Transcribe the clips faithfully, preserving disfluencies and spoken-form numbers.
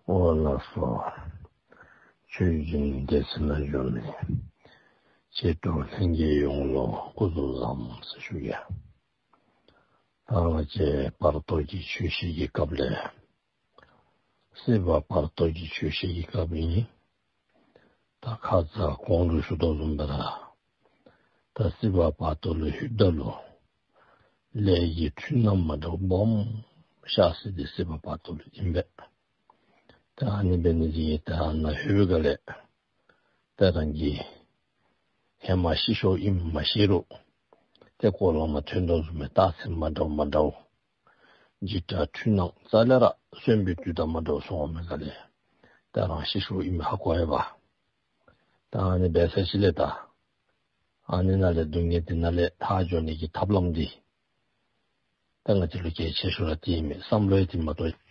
འོ་ལགས་སོ། ཆོས་སྦྱིན་སྡེ་ཚན་ནང་བཞུགས་མི་ཆེ་འབྲིང་ལྷན་རྒྱས་ཡོངས་ལུ་སྐུ་གཟུགས་བཟང་ཟེར་ཞུ་ཡ། ད་ང་བཅས་བར་དོ་གི་ཆོས་བཤད་ཀྱི་སྐབས་ལས་སྲིད་པ་བར་དོ་གི་ཆོས་བཤད་ཀྱི་སྐབས་ཨིན། ད་ཁ་ཙ་གོང་ལུ་ཞུ་དོ་བཟུམ་སྦེ་ར་ད་སྲིད་པ་བར་དོ་ལུ་ལྷོདཔ་ད་ལུ་ལས་ཀྱི་འཁྲུལ་སྣང་མ་འདྲཝ་སྦོམ་ཤར་སྲིད་དེ་སྲིད་པ་བར་དོ་ལུ་ཨིན་པས། ད་ཨ་ནི་འབད་ནི་འདི་གིས་ད་ནཱ་ལྷོད་པའི་སྒང་ལས་ད་རང་གིས་ཧེ་མ་ཤི་སོཔ་ཨིནམ་མ་ཤེས་རུང་ཏེ་འཁོར་ལམ་མ་ཐོན་དོ་བཟུམ་སྦེ་རྟགས་མཚན་མ་འདྲཝ་མ་འདྲཝ་འཇིགས་སྐྲག་འཁྲུལ་སྣང་རྩ་ལས་ར་གསོན་པོའི་དུས་དང་མ་འདྲཝ་སོང་བའི་སྒང་ལས་ད་རང་ཤི་སོཔ་ཨིནམ་ཧ་གོ་ཡི་པ། ད་ཨ་ནི་འབད་ས་ཅིག་ལས་ད་ཨ་ནི་ནང་ལས་སྡུག་བསྔལ་འདི་ནང་ལས་ཐར་འགྱོ་ནི་གི་ཐབས་ལམ་འདི་ད་ང་བཅས་ལུ་གལ་ཆེ་ཤོས་ར་འདི་ཨིན་མས། བསམ་བློ་ཡང་འདི་མ་གཏོགས།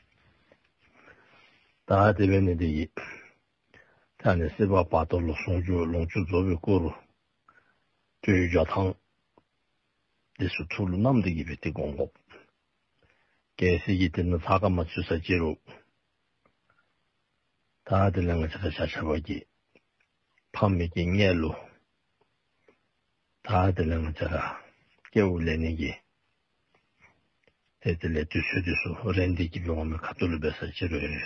ད་དེ་འབད་ནི་འདི་གིས་ད་ཨ་ནི་སྲིད་པ་བར་དོ་ལུ་ཟུང་འཇུག་ལོངས་སྤྱོད་རྫོགས་པའི་སྐུ་རུ་ཏེ་འགྱོ་ཐངས་འདི་ཚུ་ཐུགས་ལུ་བསྣམས་ཏེ་གི་སྦེ་ཏེ་སྒོམ་དགོ། གལ་སྲིད་ཀྱི་དེ་ནང་ཚགས་ཁར་མ་ཚུད་ས་ཅིག་རུང་ད་དེ་ལས་ང་བཅས་ར་ཆ་ཁྱབ་ཀྱིས་ཕ་མའི་གི་མངལ་ལུ་ད་དེ་ལས་ང་བཅས་ར་སྐྱེ་བ་ལེན་ནི་གི་ཏེ་དེ་ལས་དུས་ཚོད་འདི་ཚུ་རན་ཏེ་གི་སྦེ་འོང་མི་ཁ་ཐུག་ལུ་འབད་ས་ཅིག་རུང་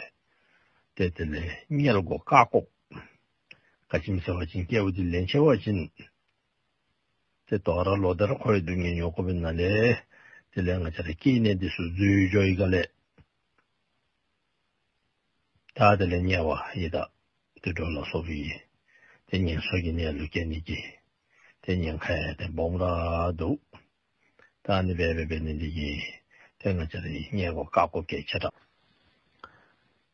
ཏེ་དེ་ལས་མངལ་སྒོ་བཀག་དགོ། ག་ཅི་སྨོ་ཟེར་བ་ཅིན་སྐྱེ་བ་འདི་ལེན་ཆི་བ་ཅིན་ཏེ་དོ་རུང་ལོག་སྟེ་ར་ཁོ་ཡང་སྡུག་བསྔལ་མྱོང་དགོ་པའི་ནང་ལས་དེ་ལས་ང་བཅས་ར་སྐྱེ་གནས་འདི་ཚུ་འཛོལ་འགྱོ་བའི་སྒང་ལས་ད་དེ་ལས་དམྱལ་བ་ཡི་དྭགས་དུད་འགྲོ་ལ་སོགས་པའི་ཏེ་ངན་སོང་གི་གནས་ལུ་སྐྱེ་ནི་གི་ཏེ་ཉེན་ཁ་ཡང་ཏེ་སྦོམ་ར་འདུག། ད་ཨ་ནི་འབད་འབད་འབད་ནི་འདི་གིས་ཏེ་ང་བཅས་ར་མངལ་སྒོ་བཀག་དགོཔ་གལ་ཆེ་དྲགས།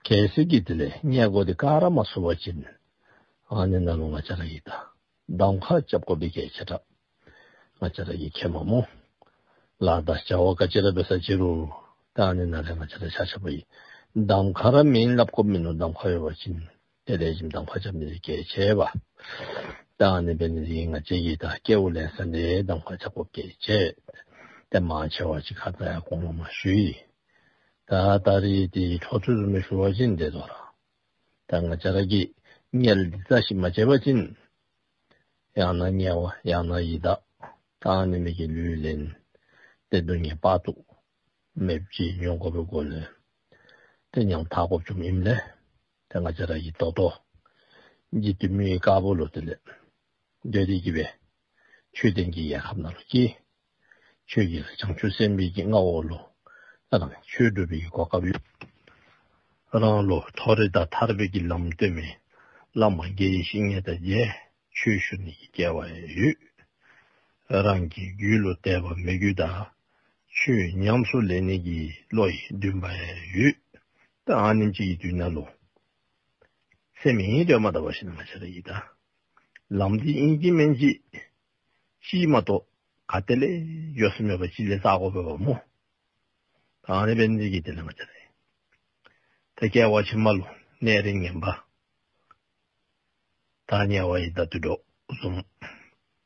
གལ་སྲིད་ཀྱི་དེ་ལས་མངལ་སྒོ་འདི་བཀག་ར་མ་ཚུགས་པ་ཅིན་ཨ་ནི་ནང་ལུ་ང་བཅས་ར་གིས་ད་གདམ་ཁ་རྐྱབ་དགོཔ་འདི་གལ་ཆེ་དྲགས། ང་བཅས་ར་གིས་མཁྱེནམ་སྨོ། ལཱ་དང་བྱ་བ་ག་ཅི་ར་འབད་ས་ཅིག་རུང་ད་ཨ་ནི་ནང་ལས་ང་བཅས་ར་ཆ་ཁྱབ་ཀྱིས་གདམ་ཁ་ར་མེན་སླབ་དགོཔ་མིན་ནུག། གདམ་ཁ་ཡོད་པ་ཅིན་ཏེ་ལེགས་ཤོམ་གདམ་ཁ་རྐྱབ་ནི་གལ་ཆེ་བས། ད་ཨ་ནི་འབད་ནི་འདི་གིས་ང་བཅས་ཀྱིས་ད་སྐྱེ་བ་ལེན་ས་འདི་གདམ་ཁ་རྐྱབ་དགོཔ་གལ་ཆེ། ཏེ་མང་ཆེ་བ་ཅིག་ཁ་ཙ་ཡང་གོང་ལུ་མར་ཞུ་ཡི། ད་ད་རིས་འདི་འཕྲོ་མཐུད་བཟུམ་སྦེ་ཞུ་བ་ཅིན་འདི་དོ་རུང་ད་ང་བཅས་ར་གིས་མངལ་འདི་རྩ་ཤེས་མ་བྱས་པ་ཅིན་ཡང་ན་དམྱལ་བ་ཡང་ན་ཡི་དྭགས་ད་ཨ་ནི་མི་གི་ལུས་ལེན་ཏེ་སྡུག་བསྔལ་དཔག་ཏུ་མེདཔ་ཅིག་མྱོང་དགོ་པའི་སྒོ་ལས་ཏེ་ཉམ་ཐག་དགོཔ་བྱུངམ་ཨིནམ་ལས་ཏེ་ང་བཅས་ར་གིས་ད་ལྟོ་འཇིག་རྟེན་མི་ཡུལ་དཀར་པོ་ལུ་དེ་ལས་སྡོད་དེ་གི་སྦེ་ཆོས་ལྡན་གྱི་རྒྱལ་ཁབ་ནང་ལུ་སྐྱེས། ཆོས་ཀྱི་བྱང་ཆུབ་སེམས་དཔའི་གི་མངའ་འོག་ལུ་ད་རང་ཆོས་སྒྲུབ་པའི་གོ་སྐབས་ཡོད། རང་ལུ་མཐོ་རིས་དང་ཐར་པའི་གི་ལམ་སྟོན་མི་བླ་མ་དགེ་བཤེས་གཉེན་དང་མཇལ་ཆོས་ཞུ་ནི་གི་སྐལ་བ་ཡོད། རང་གི་རྒྱུད་ལུ་དད་པ་མོས་གུས་དང་ཆོས་ཉམས་སུ་ལེན་ནི་གི་བློ་ཡི་འདུན་པ་ཡང་ཡོད། ད་ཨ་ནེམ་ཅིག་གི་དུས་ནང་ལུ་སེམས་ཡེངས་སྡོད་མ་ད་པ་ཅིན་ང་བཅས་ར་གིས་ད་ལམ་འདི་ཨིན་གཅིག་མིན་གཅིག་ཅིག་མ་གཏོགས་ག་ཏེ་ལས་ཡོད་ས་མེད་པ་ཅིག་ལས་བཙག་དགོ་པས་པ་སྨོ། ད་ཨ་ནི་འབད་ནི་འདི་གིས་དེ་ལས་ང་བཅས་ར་ད་སྐྱེ་བ་ཕྱི་མ་ལུ་གནས་རིས་ངན་པ་ད་དམྱལ་བ་ཡི་དྭགས་དུད་འགྲོ་བཟུམ་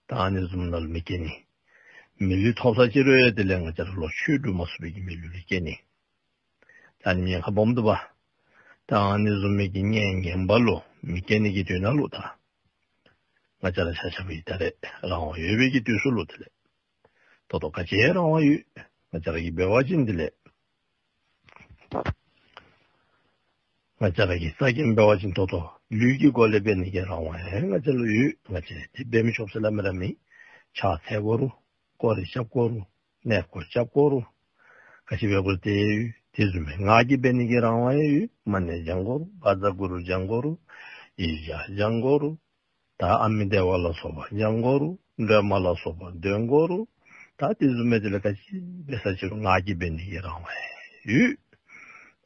ད་ཨ་ནི་བཟུམ་ནང་ལུ་མི་སྐྱེ་ནི། མི་ལུས་ཐོབ་ས་ཅིག་རུང་ཡང་དེ་ལས་ང་བཅས་ར་ལོག་ཆོས་སྒྲུབ་མ་ཚུགས་པའི་གི་མི་ལུས་ལུ་སྐྱེ་ནི། ད་ཨ་ནི་ཉེན་ཁ་སྦོམ་འདུག་པ། ད་ཨ་ནི་བཟུམ་མའི་གི་གནས་ངན་པ་ལུ་མི་སྐྱེ་ནི་གི་དོན་ལུ་ད་ང་བཅས་ར་ཆ་ཁྱབ་ཀྱི་ད་རེས་རང་དབང་ཡོད་པའི་གི་དུས་སུ་ལུ་དེ་ལས་ད་ལྟོ་ག་ཅི་རང་དབང་ཡོད། ང་བཅས་ར་གིས་འབད་བ་ཅིན་དེ་ལས་ང་བཅས་ར་གིས་རྩ་འགེངས་འབད་བ་ཅིན་ད་ལྟོ་ལུས་ཀྱི་སྒོ་ལས་འབད་ནི་གི་རང་དབང་ཡང་ང་བཅས་ལུ་ཡོད། ང་བཅས་དེ་འབད་མི་ཆོགཔ་ཟེར་སླབ་མི་ར་མེད། ཕྱག་འཚལ་དགོ་རུང་སྐོར་ར་རྐྱབ་དགོ་རུང་གནས་སྐོར་རྐྱབ་དགོ་རུང་ག་ཅི་འབད་དགོ་རུང་དེ་ཡོད། དེ་བཟུམ་མའི་ངག་གིས་འབད་ནི་གི་རང་དབང་ཡང་ཡོད། མ་ཎི་བགྱང་དགོ་རུང་བཛྲ་གུ་རུ་བགྱང་དགོ་རུང་ཡིག་བརྒྱ་བགྱང་དགོ་རུང་ད་ཨ་མི་དེ་ཝ་ལ་སོགས་པ་བགྱང་དགོ་རུང་སྒྲོལ་མ་ལ་སོགས་པ་འདོན་དགོ་རུང་ད་དེ་བཟུམ་མའི་དེ་ལས་ག་ཅི་འབད་ས་ཅིག་རུང་ངག་གིས་འབད་ནི་གི་རང་དབང་ཡོད།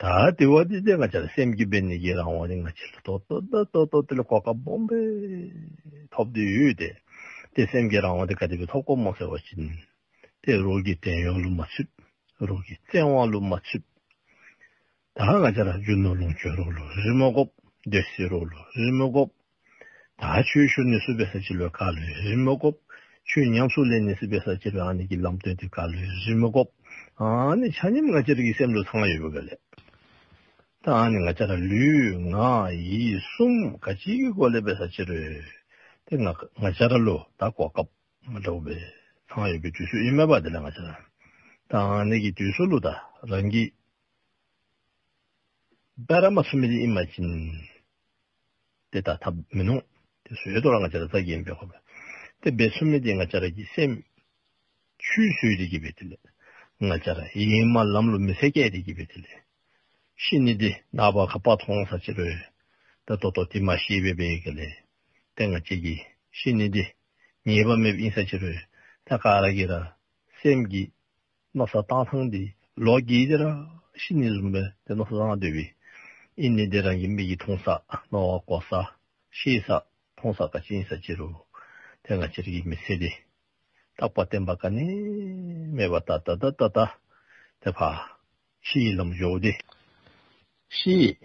ད་དེ་བ་དེ་དེ་ང་བཅས་ར་སེམས་ཀྱིས་འབད་ནི་གི་རང་དབང་དེ་ང་བཅས་ལུ་ད་ལྟོ་ད་ལྟོ་ད་ལྟོ་དེ་ལས་གོ་སྐབས་སྦོམ་སྦེ་ཐོབ་སྟེ་ཡོད། དེ་དེ་སེམས་ཀྱི་རང་དབང་དེ་ག་དེ་སྦེ་ཐོབ་དགོཔ་སྨོ་ཟེར་བ་ཅིན་དེ་རོགས་ཀྱི་བྲན་གཡོག་ལུ་མ་ཚུད། རོགས་ཀྱི་བཙན་དབང་ལུ་མ་ཚུད། ད་ང་བཅས་ར་རྒྱུ་ནོར་ལོངས་སྤྱོད་རོགས་ལུ་རེ་མ་དགོཔ། སྡོད་ས་རོགས་ལུ་རེ་མ་དགོཔ། ད་ཆོས་ཞུ་ནི་ཚུ་འབད་ས་ཅིག་ལུ་ག་ལུ་རེ་མ་དགོཔ། ཆོས་ཉམས་སུ་ལེན་ནི་ཚུ་འབད་ས་ཅིག་ལུ་ཨ་ནི་གི་ལམ་སྟོན་དེ་ག་ལུ་རེ་མ་དགོཔ། ཨ་ནི་ཆ་མཉམ་ང་བཅས་ར་གི་སེམས་ལུ་ཚང་ཡོད་པའི་སྒང་ལས་ ད་ཨ་ནི་ང་བཅས་ར་ལུས་ངག་ཡིད་གསུམ་ག་ཅི་གི་སྒོ་ལས་འབད་ས་ཅི་རུང་ཏེ་ང་ང་བཅས་ར་ལུ་ད་གོ་སྐབས་མ་འདྲཝ་སྦེ་ཚང་ཡོད་པའི་དུས་ཚོད་ཨིན་མས་པ། དེ་ལས་ང་བཅས་ར་ད་ཨ་ནི་གི་དུས་ཚོད་ལུ་ད་རང་གིས་འབད་ར་མ་ཚུགས་མི་འདི་ཨིན་པ་ཅིན་ཏེ་ད་ཐབས་མིན་ནུག། དེ་ཚུ་ཡོད་དོ་ར་ང་བཅས་ར་ཚ་གྱང་འབད་དགོ་པས། ཏེ་འབད་ཚུགས་མི་འདི་ང་བཅས་ར་གི་སེམས་ཆུད་ཟོས་ཏེ་གི་སྦེ་དེ་ལས་ང་བཅས་ར་ཧེ་མ་ལམ་ལུ་མི་ཚེ་བསྐྱལ་ཏེ་གི་སྦེ་དེ་ལས་ཤི་ནི་འདི་ནངས་པ་ཁ་ཕར་མཐོང་ས་ཅི་རུང་ད་ད་ལྟོ་འདི་མ་ཤེས་པར་འབད་བའི་གི་ལས་ཏེ་ང་བཅས་ཀྱི་ཤི་ནི་འདི་ངེས་པ་མེདཔ་ཨིན་ས་ཅི་རུང་ད་ག་ར་གིས་ར་སེམས་ཀྱི་མནོ་བསམ་བཏང་ཐངས་འདི་ལོ་རྒས་ཏེ་ར་ཤི་ནི་བཟུམ་སྦེ་ཏེ་མནོ་བསམ་བཏང་སྡོད་པས། ཨིན་ནི་འདི་རང་གི་མིག་གིས་མཐོང་ས་རྣ་བས་གོ་ས་ཤེས་ས་མཐོང་ས་ག་ཅི་ཨིན་ས་ཅི་རུང་ཏེ་ང་བཅས་ར་གི་མི་ཚེ་འདི་རྟག་པ་བརྟན་པ་ག་ནི་མེད་པར་ད་ད་ད་ད་ད་ཏེ་ཕར་ཤི་ལམ་འགྱོ་སྟེ་ཤི།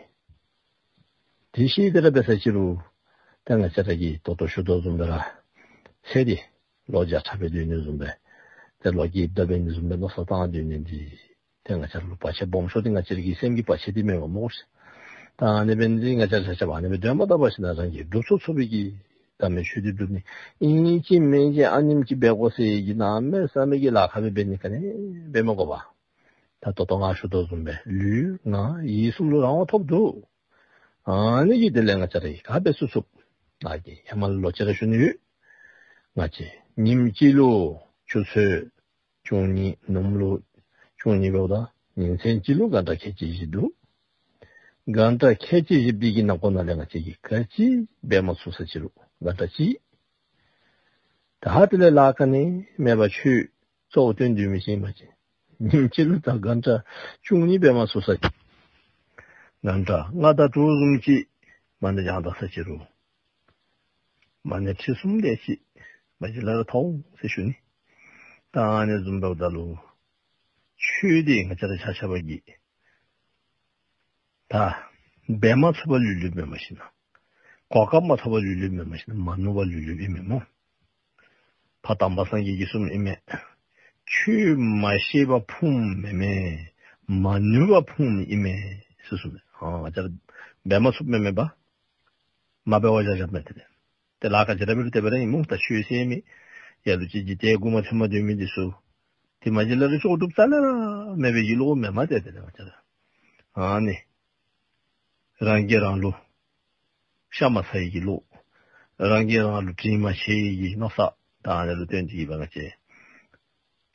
དེ་ཤི་སྟེ་ར་འབད་ས་ཅི་རུང་ཏེ་ང་བཅས་ར་གིས་ད་ལྟོ་ཞུ་དོ་བཟུམ་སྦེ་ར་ཚེ་འདི་ལོ་བརྒྱ་ཕྲག་སྦེ་སྡོད་ནི་བཟུམ་སྦེ་ཏེ་ལོ་རྒས་ད་འབད་ནི་བཟུམ་སྦེ་མནོ་བསམ་བཏང་སྡོད་ནི་འདི་ཏེ་ང་བཅས་ར་ལུ་བར་ཆད་སྦོམ་ཤོས་འདི་ང་བཅས་ར་གི་སེམས་ཀྱི་བར་ཆད་འདི་མེན་པ་སྨོ་ཤིག། ད་ཨ་ནི་འབད་ནི་འདི་ང་བཅས་ར་ཆ་ཁྱབ་ཨ་ནི་སྦེ་འདོན་པ་ད་འབད་ཞིན་ན་རང་གིས་སྒྲུབ་ཚུགས་ཚུགས་པའི་གི་ད་མི་ཆོས་འདི་སྒྲུབ་ནི་ཨིན་ཅི་མིན་ཅི་ཨ་ནེམ་ཅིག་འབད་དགོ་ཟེར་གི་གནམ་མེད་ས་མེད་ཀྱི་ལཱ་ཁག་སྦེ་འབད་ནི་ག་ནི་འབད་མི་དགོ་པས། ད་ད་ལྟོ་ང་ཞུ་དོ་བཟུམ་སྦེ་ལུས་ངག་ཡིད་གསུམ་ལུ་རང་དབང་ཐོབ་འདུག། ཨ་ནི་གི་དེ་ལས་ང་བཅས་ར་གིས་ག་འབད་ཚུགས་ཚུགས་ང་གིས་ཧེ་མ་ལུ་ལོག་ཅི་ར་ཞུ་ནི་ཡོད། ང་བཅས་ཉིནམ་གཅིག་ལུ་ཆུ་ཚོད་བཅུ་གཉིས་ནུབ་ལུ་བཅུ་གཉིས་འབདཝ་ད་ཉིན་མཚན་གཅིག་ལུ་གྷན་ཊ་ཁལ་གཅིག་བཞི་འདུག། གྷན་ཊ་ཁལ་གཅིག་བཞི་འདི་གི་ནང་འཁོད་ནང་ལས་ང་བཅས་ཀྱིས་ག་ཅི་འབད་མ་ཚུགས་ས་ཅི་རུང་གྷན་ཊ་གཅིག། ད་དེ་ལས་ལཱ་ག་ནི་མེད་པར་ཆོས་གཙོ་བོ་བཏོན་སྡོད་མི་ཅིག་ཨིན་པ་ཅིན་ཉིནམ་གཅིག་ལུ་ད་གྷན་ཊ་བཅུ་གཉིས་འབད་མ་ཚུགས་ས་ཅི། གྷན་ཊ་ལྔ་དང་དྲུག་བཟུམ་ཅིག་མ་ཎི་བགྱང་ད་ས་ཅི་རུང་མ་ཎི་ཁྲི་གསུམ་དེ་ཅིག་མ་གཞི་ལས་ར་ཐོབ་འོང་ཟེར་ཞུ་ནི། ད་ཨ་ནི་བཟུམ་འབདཝ་ད་ལུ་ཆོས་འདི་ང་བཅས་ར་ཆ་ཁྱབ་ཀྱིས་ད་འབད་མ་ཚུགས་པར་ལུས་ལུས་མེན་པར་ཞིན་ན་གོ་སྐབས་མ་ཐོབ་པར་ལུས་ལུས་མེན་པར་ཞིན་ན་མ་ནུས་པར་ལུས་ལུས་ཨིན་མས་སྨོ། ཕ་དམ་པ་སངས་རྒྱས་ཀྱིས་གསུངམ་ཨིན་མས། ཆོས་མ་ཤེས་པར་ཕུངམ་མེན་མས། མ་ནུས་པར་ཕུང་ནི་ཨིན་མས་ཟེར་གསུངམ་མས། ཨ་ང་བཅས་ར་འབད་མ་ཚུགསཔ་མེན་མས་པ། མ་འབད་བར་བཞག་བཞགཔ་མས་ཏེ། ཏེ་ལཱ་ག་ཅི་ར་འབད་རུང་དེ་སྦེ་ར་ཨིན་སྨོ། ད་ཆོས་ཟེར་མི་ལ་ལུ་ཅིག་གིས་ཏེ་མགུ་མ་ཐོན་པར་སྡོད་མི་འདི་ཚུ་ཏེ་མ་གཞི་ལས་ར་ལྕོགས་གྲུབ་རྩ་ལས་ར་མེད་པའི་གི་བློ་མེན་མས་ཏེ། དེ་ལས་ང་བཅས་ར་ཨ་ནི་རང་གིས་རང་ལུ་ཤ་མ་ཚ་བའི་གི་བློ། རང་གིས་རང་ལུ་དྲིན་མ་ཆེ་བའི་གི་མནོ་བསམ་ད་ཨ་ནི་ལུ་བརྟེན་ཏེ་གི་སྦེ་ང་བཅས་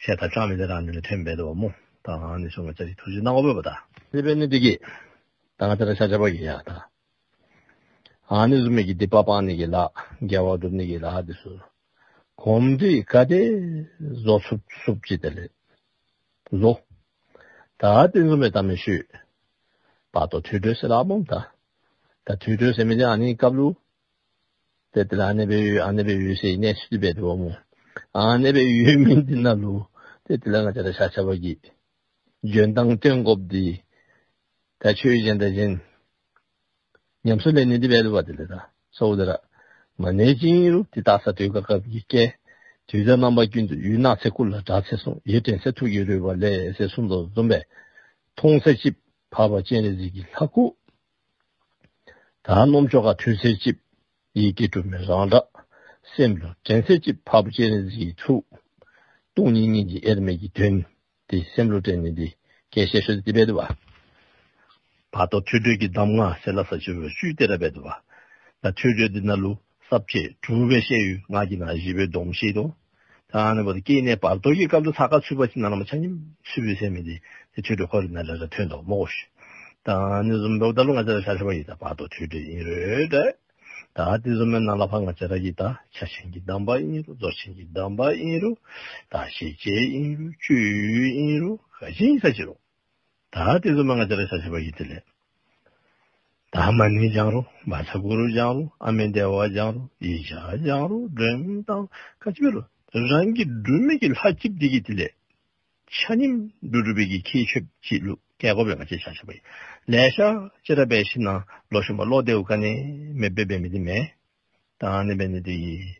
ཤ་ད་ཅང་མི་དེ་ར་ཨ་ནི་ལས་ཐོན་འབད་དོ་བ་སྨོ། ད་ཨ་ནི་ཚུ་ང་བཅས་ར་ཐུགས་རྗེ་གནང་དགོ་པས་པ། ད་དེ་འབད་ནི་འདི་གིས་ད་ང་བཅས་ར་ཆ་ཁྱབ་ཀྱིས་ཡང་ད་ཨ་ནི་བཟུམ་མའི་གི་སྡིག་པ་སྤང་ནི་གི་ལཱ་དགེ་བ་སྒྲུབ་ནི་གི་ལཱ་འདི་ཚུ་གོམས་འདྲིས་ག་དེ་བཟོ་ཚུགས་ཚུགས་ཅིག་དེ་ལས་བཟོ། ད་དེ་བཟུམ་མའི་ད་མི་ཤུལ་བར་དོ་ཐོས་གྲོལ་ཟེར་སླབ་སྨོ། ད་ད་ཐོས་གྲོལ་ཟེར་མི་འདི་ཨ་ནི་སྐབས་ལུ་ཏེ་དེ་ལས་ཨ་ནི་སྦེ་ཡོད་ཨ་ནི་སྦེ་ཡོད་ཟེར་གནས་ཚུལ་འདི་འབད་དོ་བ་སྨོ། ཨ་ནི་སྦེ་ཡོད་མི་འདི་ནང་ལུ་ཏེ་དེ་ལས་ང་བཅས་ར་ཆ་ཁྱབ་ཀྱིས་འཇོན་ཐང་སྟོན་དགོཔ་འདི་ད་ཆོས་གཞན་དང་གཞན་ཉམས་སུ་ལེན་ནི་འདི་འབད་དོ་བ། དེ་ལས་ད་གཙོ་བོ་འདི་ར་མ་ཎི་ཅིག་ཨིན་རུང་དེ་བཏགས་ས་དུས་སྐབས་སྐབས་ཀྱི་བསྐྱལ། དུས་དང་རྣམ་པ་ཀུན་ཏུ་ཡུལ་སྣང་ཚེ་ཁུག་ལ་གྲགས་ཚེ་གསུངས། ཡིད་དྲན་ཚེ་ཐུགས་ཀྱི་རོལ་པ་ལས་ཟེར་གསུངས་དོ་བཟུམ་སྦེ་མཐོང་ཚེ་ཅིག་འཕགས་པ་སྤྱན་རས་གཟིགས་ཀྱི་ལྷ་སྐུ། ད་རྣམ་ཅོ་ཁར་ཐོས་ཚེ་ཅིག་ཡི་གེ་དྲུག་མའི་རང་སྒྲ། སེམས་ལུ་དྲན་ཚེ་ཅིག་འཕགས་པ་སྤྱན་རས་གཟིགས་ཀྱི་ཐུགས། སྟོང་ཉིད་སྙིང་རྗེ་དབྱེར་མེད་ཀྱི་དོན། དེ་སེམས་ལུ་དྲན་ནི་འདི་གལ་ཆེ་ཤོས་འདི་འབད་དོ་བ། བར་དོ་ཐོས་གྲོལ་གྱི་གདམས་ངག་ཟེར་སླབ་ས་ཅིག་རུང་བཅུད་དེ་ར་འབད་དོ་བ། ད་ཐོས་གྲོལ་འདི་ནང་ལུ་ས་བཅད་དྲུག་སྦེ་བཤད་ཡོད། ངག་གི་ནང་བཞི་སྦེ་སྡོམ་བཤད་དོ། ད་ཨ་ནི་འབདཝ་ད་སྐྱེ་གནས་བར་དོ་གི་སྐབས་ལུ་ཚ་ཁ་ཚུད་པ་ཅིན་ནང་ལས་མར་ཆ་མཉམ་ཚུད་པའི་ཟེར་མི་འདི་ཏེ་ཐོས་གྲོལ་ཁོ་རའི་ནང་ལས་ར་ཐོན་དོ་སྨོ་ཤིག། ད་ཨ་ནི་བཟུམ་འབདཝ་ད་ལུ་ང་བཅས་ར་ཆ་ཁྱབ་ཀྱིས་ད་བར་དོ་ཐོས་གྲོལ་ཨིན་རུང་འདྲ། ད་དེ་བཟུམ་མའི་ནང་ལས་ཕར་ང་བཅས་ར་གི་ད་ཕྱག་ཆེན་གྱི་གདམས་པ་ཨིན་རུང་རྫོགས་ཆེན་གྱི་གདམས་པ་ཨིན་རུང་ད་ཤེས་བྱ་ཨིན་རུང་སྤྱོད་ཡུལ་ཨིན་རུང་ག་ཅི་ཨིན་ས་ཅིག་རུང་ད་དེ་བཟུམ་མའི་ང་བཅས་ར་ཆ་ཁྱབ་ཀྱིས་དེ་ལས་ད་མ་ཎི་བགྱང་རུང་མ་ཚ་གུ་རུ་བགྱང་རུང་ཨ་མི་དྷེ་ཝ་བགྱང་རུང་ཡིག་བརྒྱ་བགྱང་རུང་སྒྲོལ་མ་བཏང་རུང་ག་ཅི་འབད་རུང་རང་གིས་སྒྲུབ་མི་གི་ལྷ་སྐྱིདཔ་འདི་གིས་དེ་ལས་ཆ་མཉམ་སྒྲུབ་སྒྲུབ་པའི་གི་ཁྱད་ཆོསཔ་ཅིག་ལུ་བཀལ་དགོ་པས། ང་བཅས་ཆ་ཁྱབ་ཀྱིས་ལེ་ཤ་ཅིག་ར་འབད་ཞིན་ན་ལོག་ཤུལ་མ་བློ་བདེཝ་ག་ནི་མེདཔ་སྦེ་འབད་མི་འདི་མེན། ད་ཨ་ནི་འབད་ནི་འདི་གིས་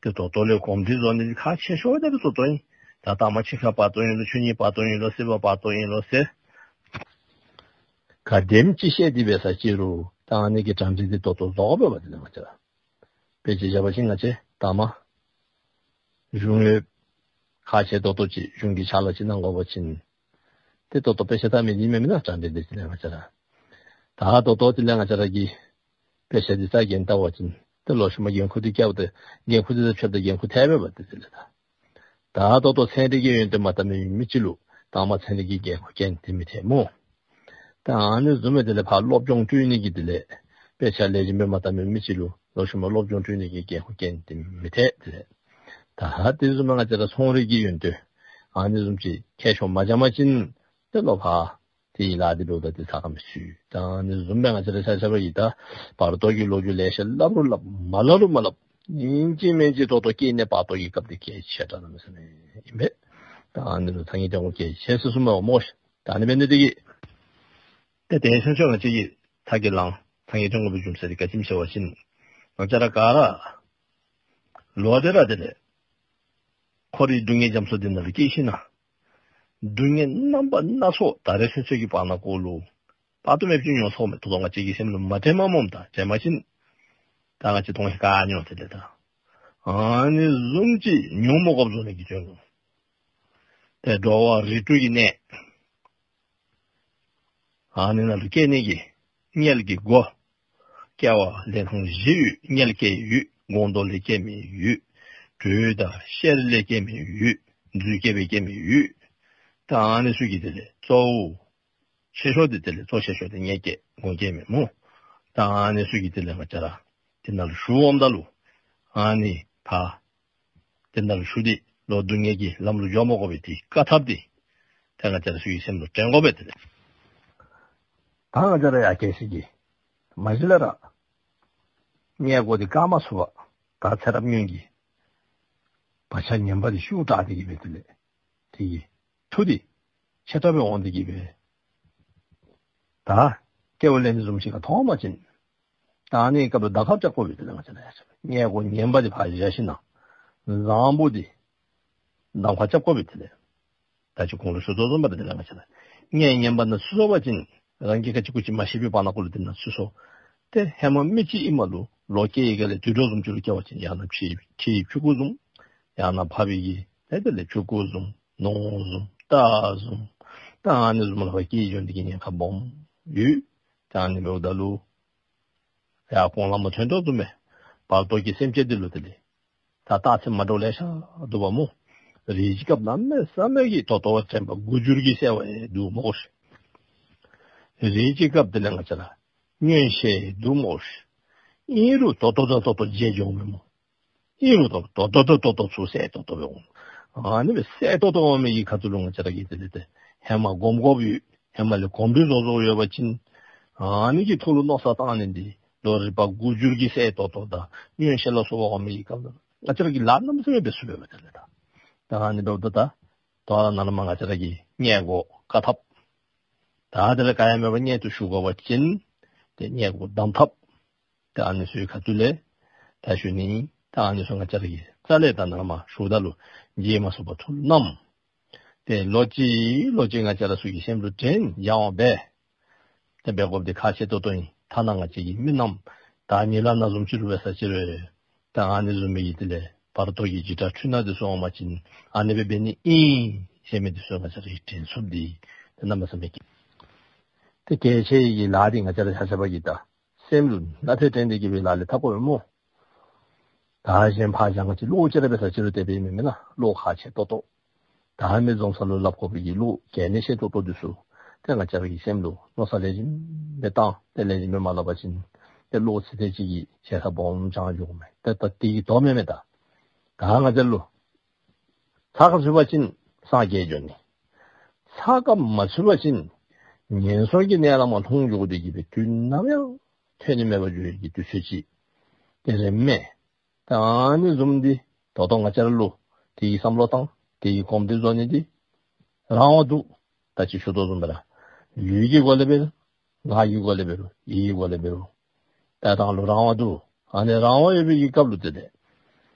ཏེ་ད་ལྟོ་ལས་གོམས་འདྲིས་བཟོ་ནི་འདི་ཁག་ཆེ་ཤོས་འདི་ར་ད་ལྟོ་ཨིན། ད་ད་མ་ཕྱི་ཁ་བར་དོ་ཨིན་ལོ་ཆོས་ཉིད་བར་དོ་ཨིན་ལོ་སྲིད་པ་བར་དོ་ཨིན་ལོ་ཟེར། ག་དེམ་ཅིག་བཤད་དེ་འབད་ས་ཅིག་རུང་ད་ཨ་ནི་གི་གྲ་སྒྲིག་འདི་ད་ལྟོ་བཟོ་དགོ་པས་པ། དེ་ལས་ང་བཅས་ར་དཔེ་ཅིག་བཞག་པ་ཅིན་ང་བཅས་ད་མ་གཞུང་ཡོད་ཁག་ཆེ་ཏོག་ཏོ་ཅིག་གཞུང་གི་ཕྱག་ལཱ་ཅིག་གནང་དགོ་པ་ཅིན་ཏེ་ད་ལྟོ་དཔེ་ཆ་ལྟ་མི་འདི་མེན་མེན་ན་གྲ་སྒྲིག་འདི་དེ་ལས་ང་བཅས་ར་ད་ད་ལྟོ་དེ་ལས་ང་བཅས་ར་གི་དཔེ་ཆ་འདི་རྩ་འགེངས་བལྟ་བ་ཅིན་ཏེ་ལོག་ཤུལ་མ་འགན་ཁུར་འདི་བཀལཝ་ད་འགན་ཁུར་འདི་དང་ཕྱདཔ་ད་འགན་ཁུར་ཐལ་བས་པ། དེ་དེ་ལས་ད་ད་ད་ལྟོ་ཚན་རིག་གི་ཡོན་ཏན་མ་བལྟ་མི་མི་ཅིག་ལུ་ད་མ་ཚན་རིག་གི་འགན་ཁུར་བཀལ་ནི་འདི་མི་ཐལ་སྨོ། ད་ཨ་ནི་བཟུམ་སྦེ་དེ་ལས་ཕར་སློབ་སྦྱོང་སྤྲོད་ནི་གི་དེ་ལས་དཔེ་ཆ་ལེགས་ཤོམ་སྦེ་མ་བལྟ་མི་མི་ཅིག་ལུ་ལོག་ཤུལ་མ་སློབ་སྦྱོང་སྤྲོད་ནི་གི་འགན་ཁུར་བཀལ་ནི་འདི་མི་ཐལ། དེ་ལས་ད་དེ་བཟུམ་སྦེ་ང་བཅས་ར་ཚོང་རིག་གི་ཡོན་ཏན་ཨ་ནི་བཟུམ་ཅིག་མཁས་མཆོག་མ་སྦྱང་པ་ཅིན་ཏེ་ལོག་ཕར་དེ་གི་ལཱ་འདི་འབདཝ་ད་དེ་ཚ་ག་མི་ཚུད། ད་ཨ་ནི་བཟུམ་སྦེ་ང་བཅས་ར་ཆ་ཁྱབ་ཀྱིས་ད་བར་དོ་གི་ལོ་རྒྱུས་ལེ་ཤ་སླབ་རུང་སླབ་མ་སླབ་རུང་མ་སླབ་ཨིན་ཅི་མིན་ཅི་ད་ལྟོ་སྐྱེ་གནས་བར་དོ་གི་སྐབས་འདི་གལ་ཆེ་དྲགས་གནམ་མེད་ས་མེད་ཨིན་པས། ད་ཨ་ནི་ལུ་ཐང་གི་ལྗང་གུ་གལ་ཆེ་ཟེར་གསུངམ་མས་སྨོ་ཤིག། ད་ཨ་ནི་འབད་ནི་འདི་གིས་ཏེ་དེ་ཚུན་ཚོད་ང་བཅས་ཀྱིས་ཐང་གི་ལང་ཐང་གི་ལྗང་གུ་སྦེ་བྱུང་ས་འདི་ག་ཅི་སྨོ་ཟེར་བ་ཅིན་ང་བཅས་ར་ག་ར་ལོག་སྟེ་ར་དེ་ལས་འཁོར་བའི་སྡུག་བསྔལ་རྒྱ་མཚོ་འདི་ནང་ལུ་སྐྱེས་ཞིན་ན་སྡུག་བསྔལ་རྣམ་པ་སྣ་ཚོགས་ད་རེས་ཚུན་ཚོད་ཀྱི་བར་ན་ཀོ་ལུ་དཔག་ཏུ་མེདཔ་ཅིག་མྱོང་སོངམ་མས། ད་ལྟོ་ང་བཅས་ཀྱི་སེམས་ལུ་མ་དྲན་པར་སྨོ། ད་དྲན་པ་ཅིན་ད་ང་བཅས་གདོང་ཁར་མྱོང་དེ་ལས་ད་ཨ་ནི་བཟུམ་ཅིག་མྱོང་མ་དགོཔ་བཟོ་ནི་གི་དོན་ལུ་ཏེ་འགྲོ་བ་རིགས་དྲུག་གི་གནས་ཨ་ནི་ནང་ལུ་སྐྱེ་ནི་གི་དམྱལ་གྱི་སྒོ། སྐྱེ་བ་ལེན་སྟངས་བཞི་ཡོད། དམྱལ་སྐྱེ་ཡོད། སྒོང་རྡོག་ལས་སྐྱེ་མི་ཡོད། དྲོད་དང་གཤེར་ལས་སྐྱེ་མི་ཡོད། རྫུས་སྐྱེས་སྦེ་སྐྱེ་མི་ཡོད། ད་ཨ་ནི་ཚུ་གི་དེ་ལས་གཙོ་བོ་ཆེ་ཤོས་འདི་དེ་ལས་གཙོ་ཆེ་ཤོས་འདི་དམྱལ་སྐྱེ་སྒོང་སྐྱེ་མས་སྨོ། ད་ཨ་ནི་ཚུ་གི་དེ་ལས་ང་བཅས་ར་དེ་ནང་ལུ་ཞུགས་འོངམ་ད་ལུ་ཨ་ནི་ཕར་དེ་ནང་ལུ་ཞུགས་ཏེ་ལོག་སྡུག་བསྔལ་གྱི་ལམ་ལུ་འགྱོ་མ་དགོ་པའི་དེ་དཀའ་ཐབས་འདི་ད་ང་བཅས་ར་ཚུ་གི་སེམས་ལུ་དྲན་དགོ་པས། དེ་ལས་ད་ང་བཅས་ར་ཡར་རྒྱས་ཤིག་གི་མ་གཞི་ལས་ར་མངལ་སྒོ་འདི་བཀག་མ་ཚུགས་པར་ད་ཚེ་རབས་སྔོན་གྱི་བག་ཆགས་ངན་པ་འདི་ཤུགས་དྲགས་ཏེ་གི་སྦེ་དེ་ལས་དེ་གི་མཐུ་འདི་ཆེ་དྲགས་སྦེ་འོང་སྟེ་གི་སྦེ་ད་སྐྱེ་བ་ལེན་ནི་བཟུམ་ཅིག་ཁར་མཐོང་བ་ཅིན་ད་ཨ་ནི་སྐབས་ལུ་དག་པ་རྐྱབ་དགོ་པས། དེ་ལས་ང་བཅས་ར་ཡར་རྒྱས་མངལ་སྒོ་ངན་པ་འདི་ཕར་བཞག་ཞིན་ན་བཟང་པོ་འདི་གདམ་ཁ་རྐྱབ་དགོ་པས། དེ་ལས་ད་ཅི་གོང་ལུ་ཞུ་དོ་བཟུམ་སྦེ་དེ་ལས་ང་བཅས་ར་མངལ་ངན་པ་ནང་ཚུད་སོང་པ་ཅིན་རང་གིས་ག་ཅི་དགོ་ཅི་མ་ཤེས་པའི་བར་ན་ཀོ་ལུ་དེ་ནང་ཚུད་སོང་། ཏེ་ཧེ་མ་མི་ཅིག་ཨིནམ་ལུ་ལོག་སྐྱེ་ཡི་ག་ལས་དུད་འགྲོ་བཟུམ་ཅིག་ལུ་སྐྱེ་བ་ཅིན་ཡང་ན་ཁྱི་ཁྱི་ཕྱུ་གུ་བཟུམ་ཡང་ན་ཕགཔ་གི་ཏེ་དེ་ལས་ཕྱུ་གུ་བཟུམ་ནོར་བཟུམ་རྟ་བཟུམ་ད་ཨ་ནི་བཟུམ་ལུ་ཕར་སྐྱེ་འགྱོ་ནི་གི་ཉེན་ཁ་སྦོམ་ཡོད། ད་ཨ་ནི་འབདཝ་ད་ལུ་ཡར་གོང་ལས་མར་ཐོན་དོ་བཟུམ་སྦེ་བར་དོ་གི་སེམས་ཅན་འདི་ལུ་དེ་ལས་ད་རྟགས་མཚན་མ་འདྲཝ་ལེ་ཤ་འདུག་པ་སྨོ། རེ་ཅིག་སྐབས་གནམ་མེད་ས་མེད་ཀྱི་ད་ལྟོ་བ་དྲན་པ་དགུ་འགྱུར་གྱིས་གསལ་བ་ཡང་འདུག་སྨོ་ཤིག། རེ་ཅིག་སྐབས་དེ་ལས་ང་བཅས་ར་མངོན་ཤེས་འདུག་སྨོ་ཤིག། ཨིན་རུང་ད་ལྟོ་དང་ད་ལྟོ་བརྗེ་འགྱོཝ་མས་སྨོ། ཨིན་རུང་ད་ལྟོ་དང་ད་ལྟོ་ཚུ་གསལ་ཏོག་ཏོ་སྦེ་འོང་། ཨ་ནི་སྦེ་གསལ་ཏོག་ཏོ་འོང་མི་གི་ཁ་ཐུག་ལུ་ང་བཅས་ར་གིས་དེ་ལས་ཏེ་ཧེ་མ་གོམས་གོམསཔ་ཡོད། ཧེ་མ་ལས་གོམས་འདྲིས་བཟོ་བཟོཝ་ཡོད་པ་ཅིན་ཨ་ནི་གི་ཐོག་ལུ་མནོ་བསམ་བཏང་ནི་འདི་ལོག་རིག་པ་དགུ་འགྱུར་གྱིས་གསལ་ཏོག་ཏོ་དང་མངོན་ཤེས་ལ་སོགས་པ་འོང་མི་གི་སྐབས་ལུ་ང་བཅས་ར་གིས་ལཱ་གནམ་མེད་ས་མེད་འབད་ཚུགས་པས་པ། དེ་ལས་ད་ད་ཨ་ནི་འབདཝ་ད་ད་ད་ནཱ་ལས་མར་ང་བཅས་ར་གི་མངལ་སྒོ་བཀག་ཐབས་ད་དེ་ལས་ག་ཡང་མེད་པར་མངལ་དུ་ཞུགས་དགོ་པ་ཅིན་ཏེ་མངལ་སྒོ་བསྡམ་ཐབས་ད་ཨ་ནི་ཚུའི་ཁ་ཐུག་ལས་ད་ཞུ་ནི། ད་ཨ་ནི་ཚུ་ང་བཅས་ར་གིས་རྩ་ལས་ད་ནཱ་ལས་མར་ཞུཝ་ད་ལུ་བརྗེད་མ་ཚུགས་པར་ཐུགས་ལུ་བསྣམས། ཏེ་ལོག་ཅི་ལོག་ཅི་ང་བཅས་ར་ཚུ་གི་སེམས་ལུ་དྲན་ཡང་འབད། ཏེ་འབད་དགོཔ་འདི་ཁག་ཆེ་ཏོག་ཏོ་ཨིན། ཐ་ན་ང་བཅས་ཀྱི་མི་རྣམས་ད་ཉིམ་ལ་ན་བཟུམ་ཅིག་ལུ་འབད་ས་ཅིག་རུང་ད་ཨ་ནི་བཟུམ་མའི་གི་དེ་ལས་བར་དོ་གི་འཇིགས་སྐྲག་འཁྲུལ་སྣང་འདི་ཚུ་འོང་པ་ཅིན་ཨ་ནི་སྦེ་འབད་ནི་ཨིན་ཟེར་མི་འདི་ཚུ་ང་བཅས་ར་གིས་དྲན་ཚུགསཔ་འདི་ཏེ་གནམ་མེད་ས་མེད་ཀྱི་ཏེ་གལ་ཆེ་བའི་གི་ལཱ་འདི་ང་བཅས་ར་ཆ་ཁྱབ་ཀྱིས་ད་སེམས་ལུ་ནན་ཏན་དྲན་ཏེ་གི་སྦེ་ལཱ་ལས་འཐབ་དགོ་པས་སྨོ། ད་གཞན་ཕར་གཞན་ག་ཅི་བློ་ཅིག་ར་འབད་ས་ཅིག་རུང་དེ་སྦེ་མེན་མེན་ན་བློ་ཁག་ཆེ་ཏོག་ཏོ། ད་མི་འཛོམས་ས་ལུ་སླབ་དགོ་པའི་གི་བློ་གལ་གནད་ཆེ་ཏོག་ཏོ་འདི་ཚུ་ཏེ་ང་བཅས་ར་གི་སེམས་ལུ་མནོ་བསམ་ལེགས་ཤོམ་སྦེ་བཏང་སྟེ་ལེགས་ཤོམ་སྦེ་མ་སླབ་པ་ཅིན་ཏེ་བློ་ཚིག་དེ་ཅིག་གིས་ཞེ་ས་སྦོམ་བྱང་འགྱོཝ་མས། ཏེ་ད་དེ་གི་དོན་མེན་མས། ད་ད་ང་བཅས་ལུ་ཚགས་ཁར་ཚུད་པ་ཅིན་སངས་རྒྱས་འགྱོ་ནི། ཚགས་ཁར་མ་ཚུད་པ་ཅིན་ངན་སོང་གི་གནས་ལས་མར་ལྷུང་འགྱོ་སྟེ་གི་སྦེ་དུས་ནམ་ཡང་ཐོན་ནི་མེད་པར་འགྱོ་བའི་གི་དུས་ཚོད་ཅིག་ཏེ་རནམ་མས། ད་ཨ་ནི་བཟུམ་འདི་ད་ལྟོ་ང་བཅས་ར་ལུ་དེ་གི་བསམ་བློ་བཏང་དེ་གི་གོམས་འདྲིས་བཟོ་ནི་འདི་རང་དབང་འདུག། ད་ཅི་ཞུ་དོ་བཟུམ་སྦེ་ར་ལུས་ཀྱི་སྒོ་ལས་འབད་རུང་ངག་གི་སྒོ་ལས་འབད་རུང་ཡིད་ཀྱི་སྒོ་ལས་འབད་རུང་ད་རང་ལུ་རང་དབང་འདུག། ཨ་ནི་རང་དབང་ཡོད་པའི་གི་སྐབས་ལུ་དེ་ལས་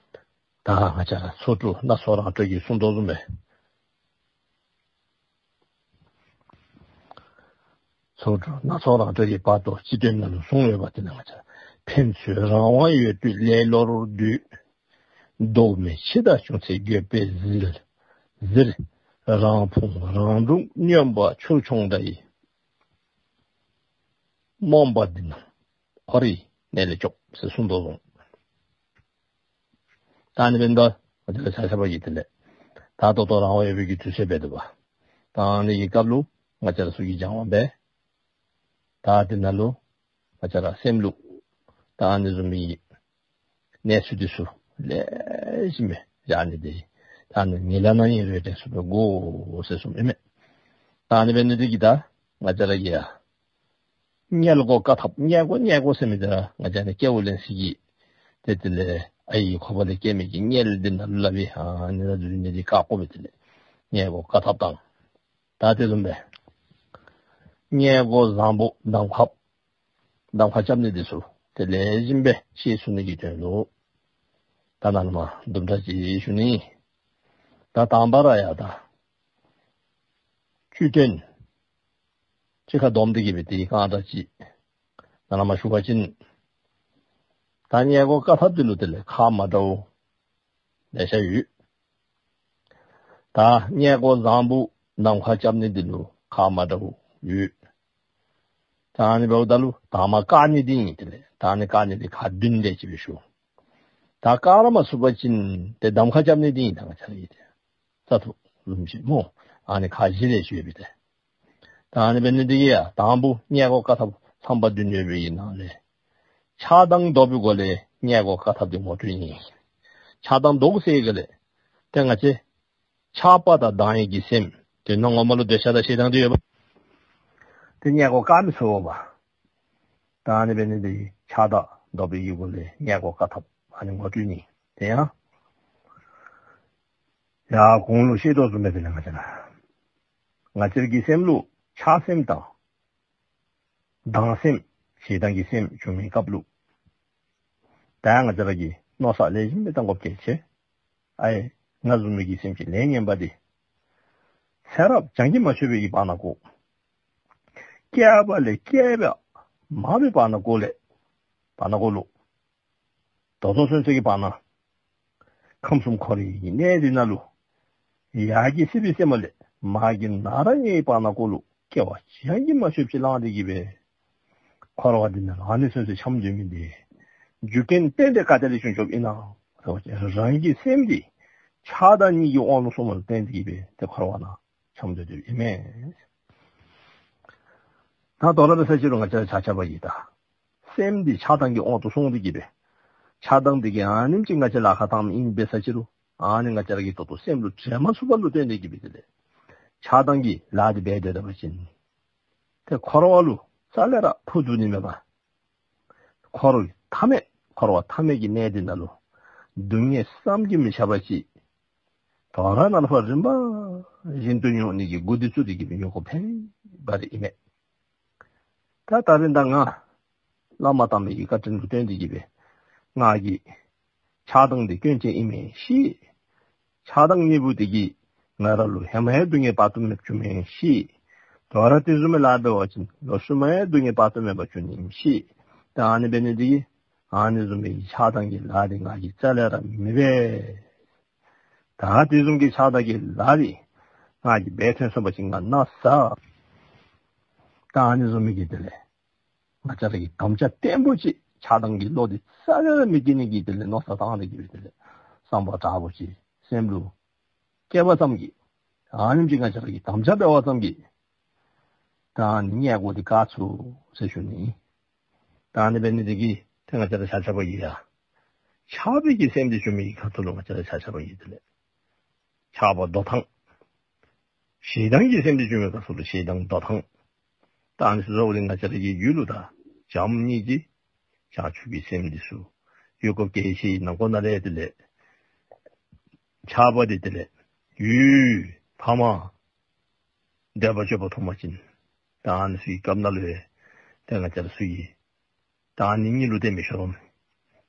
ད་ང་བཅས་ར་ཚོགས་དྲུག་སྣ་ཚོགས་རང་གྲོལ་གྱིས་གསུངས་དོ་བཟུམ་སྦེ་ ཐུགས་སྒྲུབ་སྣ་ཚོགས་རང་གྲོལ་གྱི་བར་དུ་སྤྱི་དོན་ནང་ལུ་གསུངས་ཡོད་པ་དེ་ནང་ང་བཅས་ཕན་ཚུན་རང་དབང་ཡོད་དུས་ལེ་ལོར་སྡོད། ལྡོག་མེད་འཆི་བདག་བྱུང་ཚེ་འགྱོད་པས་ཟིར་ཟིར། རང་ཕུང་རང་སྡུག་སྨྱོན་པ་ཆུར་མཆོངས་འདྲ་ཡི། རྨོངས་པ་འདི་རྣམས་འཁོར་བའི་གནས་ལས་སྐྱོབ་ཟེར་གསུངས་དོ་བཟུམ། ད་ཨ་ནི་འབདཝ་ད་ང་བཅས་ར་ཆ་ཁྱབ་ཀྱིས་དེ་ལས་ད་ད་ལྟོ་རང་དབང་ཡོད་པའི་གི་དུས་ཚོད་འབད་དོ་བ། ད་ཨ་ནི་གི་སྐབས་ལུ་ང་བཅས་ར་ཚུ་གིས་སྦྱང་བ་འབད། ད་དེ་ནང་ལུ་ང་བཅས་ར་སེམས་ལུ་ད་ཨ་ནི་བཟུམ་མའི་གནས་ཚུལ་འདི་ཚུ་ལེགས་ཤོམ་སྦེ་བཞག་ནི་འདི་ད་ཨ་ནི་ཉིན་ལ་ནང་ཨིན་རུང་དྲན་གསོ་འབད་དགོ་ཟེར་གསུངམ་ཨིན་མས། ད་ཨ་ནི་འབད་ནི་འདི་གིས་ད་ང་བཅས་ར་གིས་ཡང་མངལ་སྒོ་བཀག་ཐབས། མངལ་སྒོ་མངལ་སྒོ་ཟེར་མི་འདི་ར་ང་བཅས་ནི་སྐྱེ་བ་ལེན་ས་གི་ཏེ་དེ་ལས་ཨའི་གི་ཁོག་པ་ལས་སྐྱེ་མི་གི་མངལ་འདི་ནང་ལུ་སླབ་ཨིན། ཨ་ནི་ནང་འཛུལ་ནི་འདི་བཀག་དགོ་པས། དེ་ལས་མངལ་སྒོ་བཀག་ཐབས་དང་། ད་དེ་བཟུམ་སྦེ་མངལ་སྒོ་བཟང་པོ་གདམ་ཁ་གདམ་ཁ་རྐྱབ་ནི་འདི་ཚུ་ཏེ་ལེགས་ཤོམ་སྦེ་ཤེས་ཚུགས་ནི་གི་དོན་ལུ་ད་ནཱ་ལས་མར་དུམ་གྲ་ཅིག་ཞུ་ནི། ད་དང་པ་ར་ཡང་ད་བཅུད་དོན་གཅིག་ཁར་བསྡོམས་ཏེ་གི་སྦེ་དེ་གི་སྒང་ར་ཅིག་ནཱ་ལས་མར་ཞུ་བ་ཅིན་ད་མངལ་སྒོ་བཀག་ཐབས་འདི་ལུ་དེ་ལས་ཁག་མ་འདྲཝ་ལེ་ཤ་ཡོད། ད་མངལ་སྒོ་བཟང་པོ་གདམ་ཁ་རྐྱབ་ནི་འདི་ལུ་ཁག་མ་འདྲཝ་ཡོད། ད་ཨ་ནི་འབདཝ་ད་ལུ་དང་པ་བཀག་ནི་འདི་ཨིན། དེ་ལས་ད་ཨ་ནི་བཀག་ནི་འདི་ཁག་བདུན་དེ་ཅིག་སྦེ་ཞུ། ད་བཀག་ར་མ་ཚུགས་པ་ཅིན་ཏེ་གདམ་ཁ་རྐྱབ་ནི་འདི་ཨིན། ད་ང་བཅས་ར་གིས་ཏེ་རྩ་ཐུག་ལུམ་ཅིག་སྨོ། ཨ་ནི་ཁག་བཞི་ལས་ཞུ་ཡོད་པས་ཏེ། ད་ཨ་ནི་འབད་ནི་འདི་གིས་ཡང་དང་པ་མངལ་སྒོ་བཀག་ཐབས་ཚན་པ་བདུན་ཡོད་པའི་ནང་ལས་ཆགས་སྡང་ལྡོག་པའི་སྒོ་ལས་མངལ་སྒོ་བཀག་ཐབས་འདི་ངོ་སྤྲོད་ཨིན། ཆགས་སྡང་ལྡོག་ཟེར་ག་ལས་ཏེ་ང་བཅས་ཆགས་པ་དང་སྡང་བའི་གི་སེམས་དེ་ནང་ངོ་མ་ལུ་འདོད་ཆགས་དང་ཞེ་སྡང་འདི་ཡོདཔ། ཏེ་མངལ་སྒོ་བཀག་མི་ཚུགས་པས། ད་ཨ་ནི་འབད་ནི་འདི་ཆགས་སྡང་ལྡོག་པའི་གི་སྒོ་ལས་མངལ་སྒོ་བཀག་ཐབས་ཨ་ནི་ངོ་སྤྲོད་ཨིན། དེ་ཡང་ཡར་གོང་ལུ་བཤད་དོ་བཟུམ་སྦེ་དེ་ལས་ང་བཅས་ར་ང་བཅས་ར་གི་སེམས་ལུ་ཆགས་སེམས་དང་སྡང་སེམས་ཞེ་སྡང་གི་སེམས་བྱུང་མིའི་སྐབས་ལུ་ད་ང་བཅས་ར་གིས་མནོ་བསམ་ལེགས་ཤོམ་སྦེ་བཏང་དགོཔ་གལ་ཆེ། ཨའི་ང་བཟུམ་མའི་གི་སེམས་ཅིག་ལས་ངན་པ་འདི་ཚེ་རབས་བྱང་གི་མ་ཆོད་པའི་གི་བར་ན་ཀོ། བསྐལ་པ་ལས་བསྐལ་པ་མང་པའི་བར་ན་ཀོ་ལས་བར་ན་ཀོ་ལུ་ད་ལྟོ་ཚུན་ཚོད་ཀྱི་བར་ན་ཁམས་གསུམ་འཁོར་བའི་གནས་འདི་ནང་ལུ་ཡར་གྱི་སྲིད་པའི་སེམས་ལས་མར་གྱི་ནཱ་ར་ངེའི་བར་ན་ཀོ་ལུ་སྐྱེ་བ་བྱང་གི་མ་ཆོདཔ་ཅིག་བླངས་ཏེ་གི་སྦེ་འཁོར་བ་འདི་ནང་ལུ་ཨ་ནི་ཚུན་ཚོད་འཁྱམས་སྡོད་མི་འདི་རྒྱུ་རྐྱེན་གཏན་གཏན་ག་ཏེ་ལས་བྱུང་བྱུངམ་ཨིན་ན་ཟེར་བ་ཅིན་རང་གི་སེམས་འདི་ཆགས་སྡང་གཉིས་ཀྱི་དབང་ལུ་སོང་བ་ལུ་བརྟེན་ཏེ་གི་སྦེ་ཏེ་འཁོར་བ་ནང་འཁྱམས་སྡོད་སྡོདཔ་ཨིན་མས། ད་དོ་རུང་འབད་ས་ཅིག་རུང་ང་བཅས་ར་ཆ་ཁྱབ་ཀྱིས་ད་སེམས་འདི་ཆགས་སྡང་གི་དབང་དུ་སོང་སྟེ་གི་སྦེ་ཆགས་སྡང་འདི་གིས་ཨ་ནེམ་ཅིག་ང་བཅས་ལཱ་ཁག་བཏངམ་ཨིན་པས་ཟེར་ཅི་རུང་ཨ་ནི་ང་བཅས་ར་གིས་ད་ལྟོ་སེམས་ལུ་དྲན་མ་ཚུགསཔ་ལུ་བརྟེན་ཏེ་གི་སྦེ་དེ་ལས་ཆགས་སྡང་གི་ལཱ་འདི་འབད་སྡོད་པ་ཅིན་ཏེ་འཁོར་བ་ལུ་རྩ་ལས་ར་འཕུར་འགྱོ་ནི་མེད་པར་འཁོར་བའི་མཐའ་མེད་འཁོར་བ་མཐའ་མེད་ཀྱི་གནས་འདི་ནང་ལུ་སྡུག་བསྔལ་བསམ་གྱིས་མི་ཁྱབ་པ་ཅིག་དོ་རུང་ནཱ་ལས་ཕར་རིམ་པ་བཞིན་དུ་མྱོང་ནི་གི་འགོ་འདི་བཙུགས་ཏེ་གི་སྦེ་མྱོང་དགོཔ་ཨིན་པས་ཟེར་ཨིན་མས། ད་ད་རིས་ད་ང་བླ་མ་དམ་པའི་གི་བཀའ་དྲིན་ལུ་བརྟེན་ཏེ་གི་སྦེ་ང་གིས་ཆགས་སྡང་འདི་སྐྱོན་ཅན་ཨིན་མི་ཤེས། ཆགས་སྡང་གཉིས་པོ་འདི་གིས་ང་ར་ལུ་ཧེ་མ་ཡང་སྡུག་བསྔལ་དཔག་ཏུ་མེདཔ་བྱུང་མི་ཤེས། དོ་རུང་དེ་བཟུམ་མའི་ལཱ་འབད་བ་ཅིན་ལོག་ཤུལ་མ་ཡང་སྡུག་བསྔལ་དཔག་ཏུ་མེདཔ་བྱུང་ནི་ཤེས། ད་ཨ་ནི་འབད་ནི་འདི་གིས་ཨ་ནི་བཟུམ་མའི་ཆགས་སྡང་གི་ལཱ་འདི་ང་གིས་རྩ་ལས་ར་མི་འབད། ད་དེ་བཟུམ་གྱི་ཆགས་སྡང་གི་ལཱ་འདི་ང་གིས་འབད་ཐོན་སོང་པ་ཅིན་ང་ན་ས། ད་ཨ་ནི་བཟུམ་མའི་གི་དེ་ལས་ང་བཅས་ར་གིས་དམ་བཅའ་བརྟན་པོ་ཅིག་ཆགས་སྡང་གི་བློ་འདི་རྩ་ལས་ར་མི་སྐྱེ་ནི་གི་དེ་ལས་མནོ་བསམ་བཏང་སྟེ་གི་སྦེ་དེ་ལས་བསམ་པ་དྲག་པོ་ཅིག་སེམས་ལུ་སྐྱེས་པ་ཙམ་གྱིས་ཨ་ནེམ་ཅིག་ང་བཅས་ར་གིས་དམ་བཅའ་འབད་བ་ཙམ་གྱིས་ད་ཨ་ནི་མངལ་སྒོ་འདི་བཀག་ཚུགས་ཟེར་ཞུ་ནི། ད་ཨ་ནི་འབད་ནི་འདི་གིས་ཏེ་ང་བཅས་ར་ཆ་ཁྱབ་ཀྱིས་ཡང་ཆགས་པའི་གི་སེམས་འདི་བྱུང་མི་གི་ཁ་ཐུག་ལུ་ང་བཅས་ར་ཆ་ཁྱབ་ཀྱིས་དེ་ལས་ཆགས་པ་བཟློག་ཐངས། ཞེ་སྡང་གི་སེམས་འདི་བྱུང་མི་གི་ཁ་ཐུག་ལུ་ཞེ་སྡང་བཟློག་ཐངས། ད་ཨ་ནི་ཚུ་ཚུ་འོ་ལས་ང་བཅས་ར་གི་ཡུལ་ལུ་ད་བྱམས་སྙིང་རྗེ་བྱང་ཆུབ་ཀྱི་སེམས་འདི་ཚུ་ཡོད་དགོཔ་གལ་ཆེ། ནང་ཁོ་ན་ལས་དེ་ལས་ཆགས་པ་འདི་དེ་ལས་ཡུལ་ཕ་མ་འདོད་པ་སྤྱོད་པ་མཐོང་པ་ཅིན་ད་ཨ་ནི་ཚུ་གི་སྐབས་ནང་ལུ་ཡང་ཏེ་ང་བཅས་ར་ཚུ་གིས་ད་ཨ་ནི་གཉིས་ལུ་བརྟེན་མི་ཤོང་།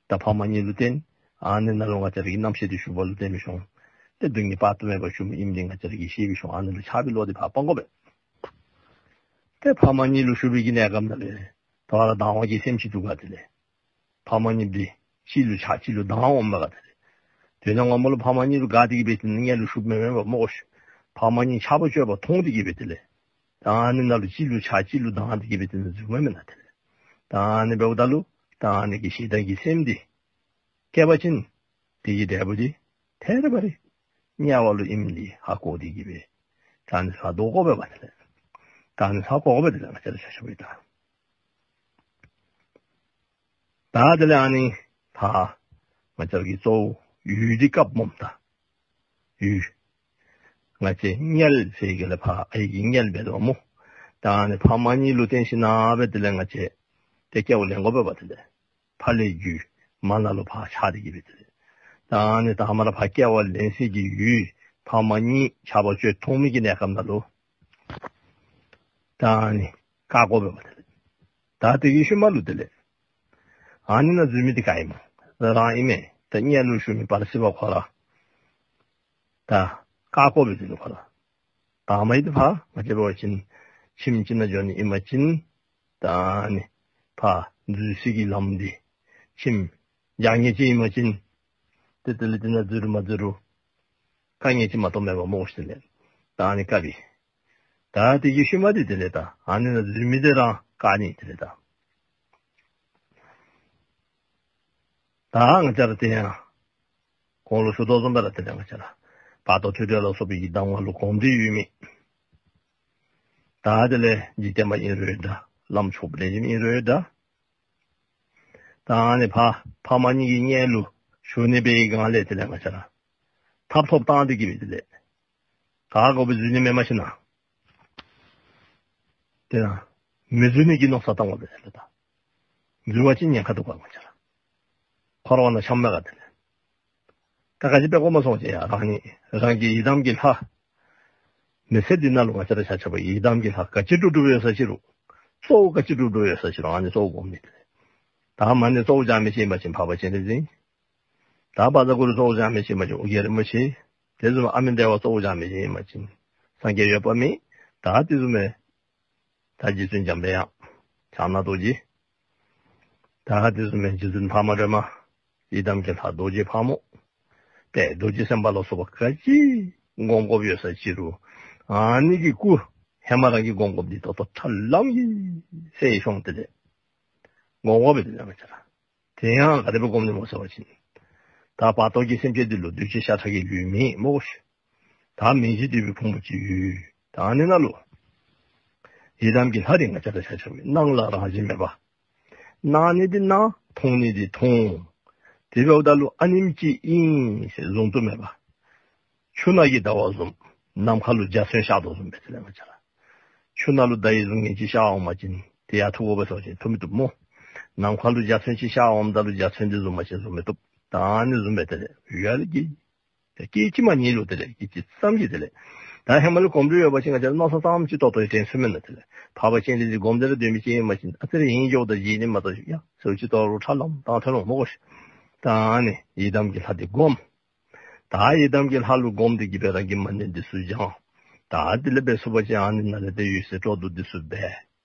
ད་ཕ་མ་གཉིས་ལུ་བརྟེན། ཨ་ནི་ནང་ལུ་ང་བཅས་ར་གི་རྣམ་ཤེས་འདི་ཞུགས་པ་ལུ་བརྟེན་མི་ཤོང་། ཏེ་སྡུག་བསྔལ་དཔག་ཏུ་མེད་པ་བྱུང་མི་ཨིནམ་འདི་ང་བཅས་ར་གིས་ཤེས་མི་ཤོང་། ཨ་ནི་ལུ་ཆགས་པའི་བློ་འདི་ཕར་སྤང་དགོ་པས། ཏེ་ཕ་མ་གཉིས་ལུ་ཞུགས་པའི་གི་གནས་སྐབས་ནང་ལས་ད་རུང་སྡང་བ་གི་སེམས་ཅིག་འདུག་ག་དེ་ལས། ཕ་མ་གཉིས་འདི་གཅིག་ལུ་ཆགས་གཅིག་ལུ་སྡང་འོང་མས་ག་དེ་ལས། དོན་ངོ་མ་ལུ་ཕ་མ་གཉིས་ལུ་དགའ་སྟེ་གི་སྦེ་དེ་ནང་ལུ་ཞུགསཔ་མེན་མས་པ་སྨོ་ཤིག། ཕ་མ་གཉིས་ཆགས་པ་སྤྱོད་པ་མཐོང་སྟེ་གི་སྦེ་དེ་ལས། ད་ཨ་ནི་ནང་ལུ་གཅིག་ལུ་ཆགས་གཅིག་ལུ་སྡང་སྟེ་གི་སྦེ་དེ་ནང་འཛུལཝ་མེན་ན་དེ་ལས། ད་ཨ་ནི་འབདཝ་ད་ལུ་ད་ཨ་ནི་གི་ཞེ་སྡང་གི་སེམས་འདི་སྐྱེ་བ་ཅིན་དེ་གི་འབྲས་བུ་འདི་ཐད་རི་བ་རི་དམྱལ་བ་ལུ་ཨིནམ་འདི་ཧ་གོ་སྟེ་གི་སྦེ་ད་ཨ་ནི་ཧ་གོ་དགོ་པས་པ་དེ་ལས། ད་ཨ་ནི་ཧ་གོ་དགོ་པས་དེ་ལས། ང་བཅས་ར་ཆ་ཁྱབ་ཀྱིས་ད། ད་དེ་ལས་ཨ་ནི་ཕར་ང་བཅས་ར་གི་གཙོ་བོ་ཡུལ་འདི་བཀབ་སྨོ་ད། ཡུལ། ང་བཅས་དམྱལ་ཟེར་གི་ལས་ཕར་ཨའི་གི་དམྱལ་འབད་དོ་སྨོ། ད་ཨ་ནི་ཕ་མ་གཉིས་ལུ་བརྟེན་ཞིན་ན་སྦེ་དེ་ལས་ང་བཅས་ཏེ་སྐྱེ་བ་ལེན་དགོ་པས་པ་དེ་ལས། ཕ་ལས་རྒྱུད་མ་ནང་ལུ་ཕར་ཆགས་ཏེ་གི་སྦེ་དེ་ལས། ད་ཨ་ནི་ད་མར་ཕར་སྐྱེ་བ་ལེན་སའི་གི་ཡུལ་ཕ་མ་གཉིས་ཆགས་པ་སྤྱོད་མཐོང་མི་གི་གནས་སྐབས་ནང་ལུ་ད་ཨ་ནི་བཀག་དགོ་པས་པ་དེ་ལས། ད་དེ་གི་ཤུལ་མ་ལུ་དེ་ལས་ཨ་ནི་ནང་འཛུལ་མི་འདི་ག་ཨིན་སྨོ། རང་ཨིན་མས། ད་དམྱལ་ལུ་ཞུགས་མི་བར་སྲིད་པ་ཁོ་ར་ད་བཀག་དགོ་པས་དེ་ལས་ཁོ་ར། ད་མ་ཡི་དེ་ཕར་ང་བཅས་འབད་བ་ཅིན་ཁྱིམ་ཅིག་ནང་འགྱོ་ནི་ཨིན་པ་ཅིན་ད་ཨ་ནི་ཕར་འཛུལ་སའི་གི་ལམ་འདི་ཁྱིམ་རྒྱག་མཁན་ཅིག་ཨིན་པ་ཅིན་ཏེ་དེ་ལས་དེ་ནང་འཛུལ་རུང་མ་འཛུལ་རུང་དཀའ་ངལ་ཅིག་མ་གཏོགས་མེད་པ་སྨོ་ཤིག་དེ་ལས། ད་ཨ་ནི་བཀག་པས། ད་དེ་གི་ཤུལ་མ་འདི་དེ་ལས་ད་ཨ་ནི་ནང་འཛུལ་མི་འདི་ར་བཀག་ནི་དེ་ལས་ད། ད་ང་བཅས་ར་དེ་ཡང་གོང་ལུ་ཞུ་དོ་བཟུམ་སྦེ་ར་དེ་ལས་ང་བཅས་ར་བར་དོ་ཐོས་གྲོལ་ལ་སོགས་པའི་གདམས་ངག་ལུ་གོམས་ཏེ་ཡོད་མི། ད་དེ་ལས་འཇིག་རྟེན་པ་ཨིན་རུང་འདྲ། བླམ་ཆོསཔ་ལེགས་ཤོམ་ཨིན་རུང་འདྲ། ད་ཨ་ནི་ཕར་ཕ་མ་གཉིས་ཀྱི་དམྱལ་ལུ་ཞུགས་ནི་འབད་བའི་སྒང་ལས་དེ་ལས་ང་བཅས་ར་ཐབ་ཐོབ་བཏང་སྟེ་གི་སྦེ་དེ་ལས་ག་དགོ་པའི་འཛུལ་ནི་མེན་པ་ཅིན་ན། དེ་ནང་མི་འཛུལ་ནི་གི་མནོ་བསམ་བཏང་དགོ་པས་ལགས། ད་འཛུལ་བ་ཅིན་ཉེན་ཁ་འདུག་ག་ང་བཅས་ར། འཁོར་བ་ནང་འཁྱམས་མས་ག་དེ་ལས། ད་ག་ཅི་འབད་དགོཔ་སྨོ་ཟེར་བ་ཅིན་ཡ་རང་ཉིད་རང་གི་ཡི་དམ་གྱི་ལྷ། མི་ཚེ་འདི་ནང་ལུ་ང་བཅས་ར་ཆ་ཁྱབ་ཀྱིས་ཡི་དམ་གྱི་ལྷ་ག་ཅི་སྒྲུབ་སྒྲུབ་ཡོད་ས་ཅི་རུང་། གཙོ་བོ་ག་ཅི་སྒྲུབ་སྒྲུབ་ཡོད་ས་ཅི་རུང་ཨ་ནི་གཙོ་བོ་སྒོམ་ནི་དེ་ལས། ད་མ་ཎི་གཙོ་བོ་བཞག་མི་ཅིག་ཨིན་པ་ཅིན་འཕགས་པ་སྤྱན་རས་གཟིགས། ད་བཛྲ་གུ་རུ་གཙོ་བོ་བཞག་མི་ཅིག་ཨིན་པ་ཅིན་ཨོ་རྒྱན་རིན་པོ་ཆེ། དེ་བཟུམ་ཨ་མི་དེ་བ་གཙོ་བོ་བཞག་མི་ཅིག་ཨིན་པ་ཅིན་སངས་རྒྱས་འོད་དཔག་མེད། ད་དེ་བཟུམ་མའི་ད་རྗེ་བཙུན་འཇམ་པའི་དབྱངས། ཕྱག་ན་རྡོ་རྗེ། ད་དེ་བཟུམ་མའི་རྗེ་བཙུན་འཕགས་མ་སྒྲོལ་མ། ཡི་དམ་གྱི་ལྷ་རྡོ་རྗེ་ཕག་མོ། དཔལ་རྡོ་རྗེ་སེམས་དཔའ་ལ་སོགས་པ་ག་ཅི་སྒོམ་དགོཔ་ཡོད་ས་ཅི་རུང་ཨ་ནི་གི་སྐུ་ཧེ་མ་རང་གིས་སྒོམ་དགོཔ་འདི་ད་ལྟོ་ཁྲ་ལམ་གྱིས་གསལ་ཤོང་དེ་ལས་སྒོམ་དགོ་པས་དེ་ལས་ང་བཅས་ར། དེ་ཡང་ག་དེ་སྦེ་སྒོམ་ནི་སྨོ་ཟེར་བ་ཅིན་ད་བར་དོ་གི་སེམས་ཅན་འདི་ལུ་འདུ་བྱེད་ཤ་ཁྲག་གི་ལུས་མེད་སྨོ་ཤིག། ད་མིང་བཞི་འདུས་པའི་ཕུང་པོ་ཅིག་ཡོད། ད་ཨ་ནི་ནང་ལུ་ཡི་དམ་གྱི་ལྷ་འདི་ང་བཅས་ར་ཆ་ཁྱབ་ཀྱི་སྣང་ལ་རང་བཞིན་མེད་པ། སྣང་ནི་འདི་སྣང་། མཐོང་ནི་འདི་མཐོང་། དེ་འབདཝ་ད་ལུ་ཨ་ནེམ་ཅིག་ཨིན་ཟེར་གཟུང་དུ་མེད་པ། ཆུ་ནང་གི་ཟླ་བ་བཟུམ། ནམ་མཁའ་ལུ་འཇའ་ཚོན་ཤར་དོ་བཟུམ་སྦེ་དེ་ལས་ང་བཅས་ར། ཆུ་ནང་ལུ་ཟླ་ཡི་གཟུགས་བརྙན་ཅིག་ཤར་འོང་པ་ཅིན་དེ་ཡང་ཐུབ་དགོ་པས་ཟེར་བ་ཅིན་ཐུབ་མི་བཏུབ་སྨོ། ནམ་མཁའ་ལུ་འཇའ་ཚོན་ཅིག་ཤར་འོངམ་ད་ལུ་འཇའ་ཚོན་འདི་བཟུམ་མ་ཅིག་བཟུམ་མི་བཏུབ། ད་ཨ་ནི་བཟུམ་སྦེ་དེ་ལས་ཡར་ལས་སྐྱེས། ད་སྐད་ཅིག་མ་ཉིད་ལུ་དེ་ལས་སྐད་ཅིག་ཙམ་གྱིས་དེ་ལས། ད་ཧེ་མ་ལུ་གོམས་འདྲིས་ཡོད་པ་ཅིན་ང་བཅས་ར་མནོ་བསམ་ཙམ་ཅིག་ཏོག་ཏོ་ཡང་དྲན་ཚུགས་མེན་ན། དེ་ལས་འཕགས་པ་སྤྱན་རས་གཟིགས་སྒོམ་སྟེ་ར་སྡོད་མི་ཅིག་ཨིན་པ་ཅིན་ཨ་ཙི་རེ་ཡིད་འགྱོཝ་ད་བརྗེད་ནི་མ་གཏོགས་ཡ་ཟེར་བ་ཅིག་ཏོག་རུང་ཁྲ་ལམ་བཏང་ཐོན་འོང་སྨོ་ཤིག། ད་ཨ་ནི་ཡི་དམ་གྱི་ལྷ་འདི་སྒོམ། ད་ཡི་དམ་གྱི་ལྷ་ལུ་སྒོམ་སྟེ་གི་སྦེ་རང་གི་མ་ཎི་འདི་ཚུ་བགྱང་། ད་དེ་ལས་འབད་ཚུགས་པ་ཅིན་ཨ་ནི་ནང་ལས་ཏེ་འོད་གསལ་སྤྲོ་བསྡུ་འདི་ཚུ་འབད།